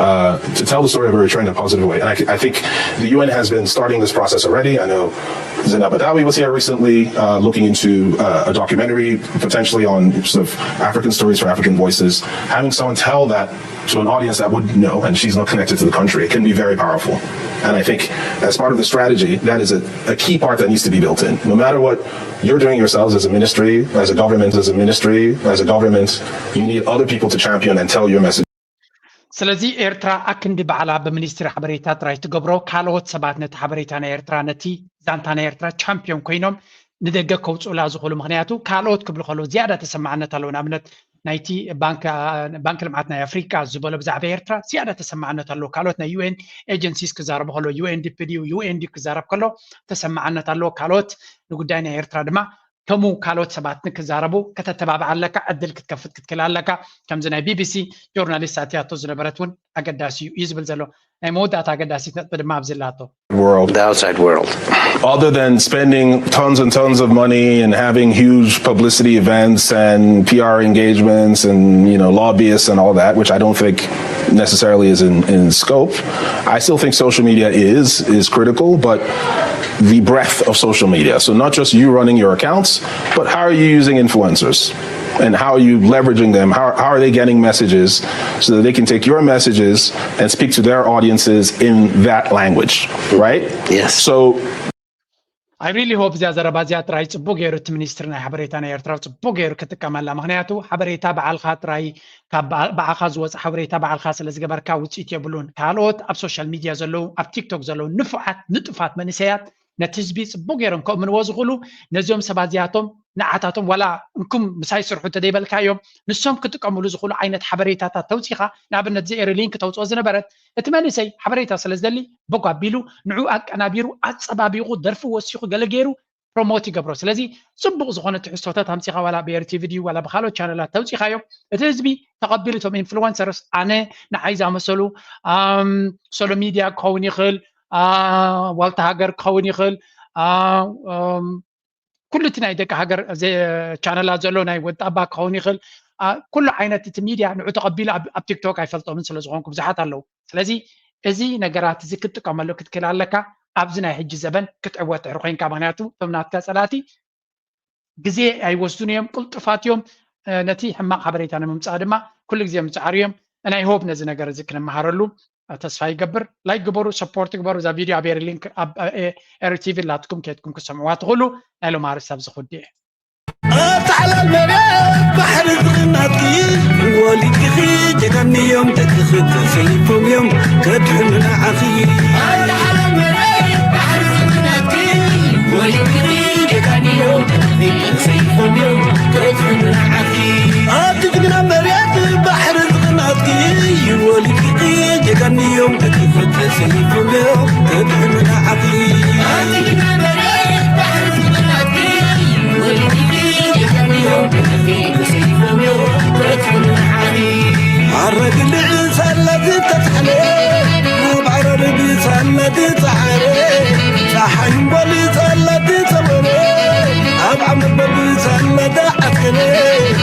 uh, to tell the story of Eritrea in a positive way? And I, I think the U N has been starting this process already. I know Zainab Badawi was here recently uh, looking into uh, a documentary potentially on sort of African stories for African voices. Having someone tell that to an audience that would know, and she's not connected to the country, it can be very powerful. And I think as part of the strategy, that is a, a key part that needs to be built in. No matter what you're doing yourselves as a ministry, as a government, as a ministry, as a government, you need other people to champion and tell your message. ስለዚ ኤርትራ ኣክንዲ ባዕላ ብሚኒስትሪ ሓበሬታ ጥራይ ትገብሮ፣ ካልኦት ሰባት ነቲ ሓበሬታ ናይ ኤርትራ ነቲ ዛንታ ናይ ኤርትራ ቻምፒዮን ኮይኖም ንደገ ከውፅኡላ ዝኽእሉ። ምክንያቱ ካልኦት ክብሉ ከለዉ ዝያዳ ተሰማዕነት ኣለዎ። ንኣብነት ናይቲ ባንክ ልምዓት ናይ ኣፍሪቃ ዝበሎ ብዛዕባ ኤርትራ ዝያዳ ተሰማዕነት ኣለዎ። ካልኦት ናይ ዩኤን ኤጀንሲስ ክዛረቡ ከለዉ ዩኤንዲፒ ድዩ ዩኤንዲ ክዛረብ ከሎ ተሰማዕነት ኣለዎ። ካልኦት ንጉዳይ ናይ ኤርትራ ድማ ከምኡ ካልኦት ሰባት ንክዛረቡ ከተተባብዓ ኣለካ፣ ዕድል ክትከፍት ክትክእል ኣለካ። ከምዚ ናይ ቢቢሲ ጆርናሊስት ኣትያቶ ዝነበረት እውን ኣገዳሲ እዩ እዩ ዝብል ዘሎ። ናይ መወዳእታ ኣገዳሲት ነጥቢ ድማ ኣብዚ ኣላቶ። World. The outside world. Other than spending tons and tons of money and having huge publicity events and P R engagements and, you know, lobbyists and all that, which I don't think necessarily is in, in scope, I still think social media is is critical, but the breadth of social media. So not just you running your accounts, but how are you using influencers? And how are you leveraging them? How, how are they getting messages so that they can take your messages and speak to their audiences in that language, right? Yes. So I really hope እዚኣ ዘረባ እዚኣ ጥራይ ጽቡቅ ገይሩ እቲ ሚኒስትሪ ናይ ሓበሬታ ናይ ኤርትራ ጽቡቅ ገይሩ ክጥቀመላ። ምክንያቱ ሓበሬታ በዓልካ ጥራይ ካብ በዓ- ብዓኻ ዝወጽእ ሓበሬታ በዓልካ ስለ ዝገበርካ ውጽኢት የብሉን። ካልኦት ኣብ ሶሻል ሚድያ ዘለዉ ኣብ ቲክቶክ ዘለዉ ንፉዓት ንጡፋት መንእሰያት ነቲ ህዝቢ ጽቡቅ ገይሮም ከእምንዎ ዝኽእሉ ነዚኦም ሰባት እዚኣቶም ንዓታቶም ዋላ እንኩም ምሳይ ስርሑ እንተደይበልካዮም ንሶም ክጥቀምሉ ዝኽእሉ ዓይነት ሓበሬታታት ተውጺኻ ንኣብነት እዚ ኤሪ ሊንክ ተውፅኦ ዝነበረት እቲ መንእሰይ ሓበሬታ ስለ ዝደሊ በጎ ኣቢሉ ንዑ ኣቀናቢሩ ኣፀባቢቑ ደርፊ ወሲኹ ገለ ገይሩ ፕሮሞት ይገብሮ። ስለዚ ፅቡቕ ዝኾነ ትሕዝቶታት ኣምፂኻ ዋላ ብኤሪ ቲቪ ድዩ ዋላ ብካልኦት ቻነላት ተውፂኻዮ እቲ ህዝቢ ተቐቢሉ እቶም ኢንፍሉወንሰርስ ኣነ ንዓይ ዝኣመሰሉ ሶሎ ሚድያ ክኸውን ይኽእል ዋልታ ሃገር ክኸውን ይኽእል ኩሉ እቲ ናይ ደቂ ሃገር ቻነላት ዘሎ ናይ ወጣባ ክኸውን ይኽእል ኩሉ ዓይነት እቲ ሚድያ ንዑ ተቐቢሉ ኣብ ቲክቶክ ኣይፈልጦምን ስለ ዝኾንኩ ብዙሓት ኣለዉ ስለዚ እዚ ነገራት እዚ ክትጥቀመሉ ክትክእል ኣለካ ኣብዚ ናይ ሕጂ ዘበን ክትዕወት ድሕሪ ኮይንካ ምክንያቱ እቶም ናትካ ፀላእቲ ግዜ ኣይወስዱን እዮም ቅልጡፋት እዮም ነቲ ሕማቕ ሓበሬታ ንምምፃእ ድማ ኩሉ ግዜ ምፅዓር እዮም ናይ ሆብ ነዚ ነገር እዚ ክንመሃረሉ ተስፋ ይገብር ላይክ ግበሩ ሰፖርት ግበሩ እዛ ቪድዮ ኣብ ኤሪ ሊንክ ኣብ ኤሪ ቲቪ ላትኩም ከድኩም ክሰምዕዋ ትኽእሉ ናይ ሎም ኣርስቲ ኣብዚ ክውድእ ኣታ ሓላል መሬት ባሕሪ ዝኽናትኪ ወሊድኪ ጀጋንዮም ደቅኺ ተሰይፎም እዮም ከድሕኑ ንዓኺ ኣቲ ጅግና መሬት ባሕሪ ዝኽናትኪ ወሊድኪ ጀጋንዮም ደቅኺ ተሰይፎም እዮም ከድሕኑ ንዓኺ ሓረግ ልዕል ሳላ ዝተትሓለ ሩብ ዓረር ብሳላ ዝፀዓረ ፀሓይ እምበል ፀላ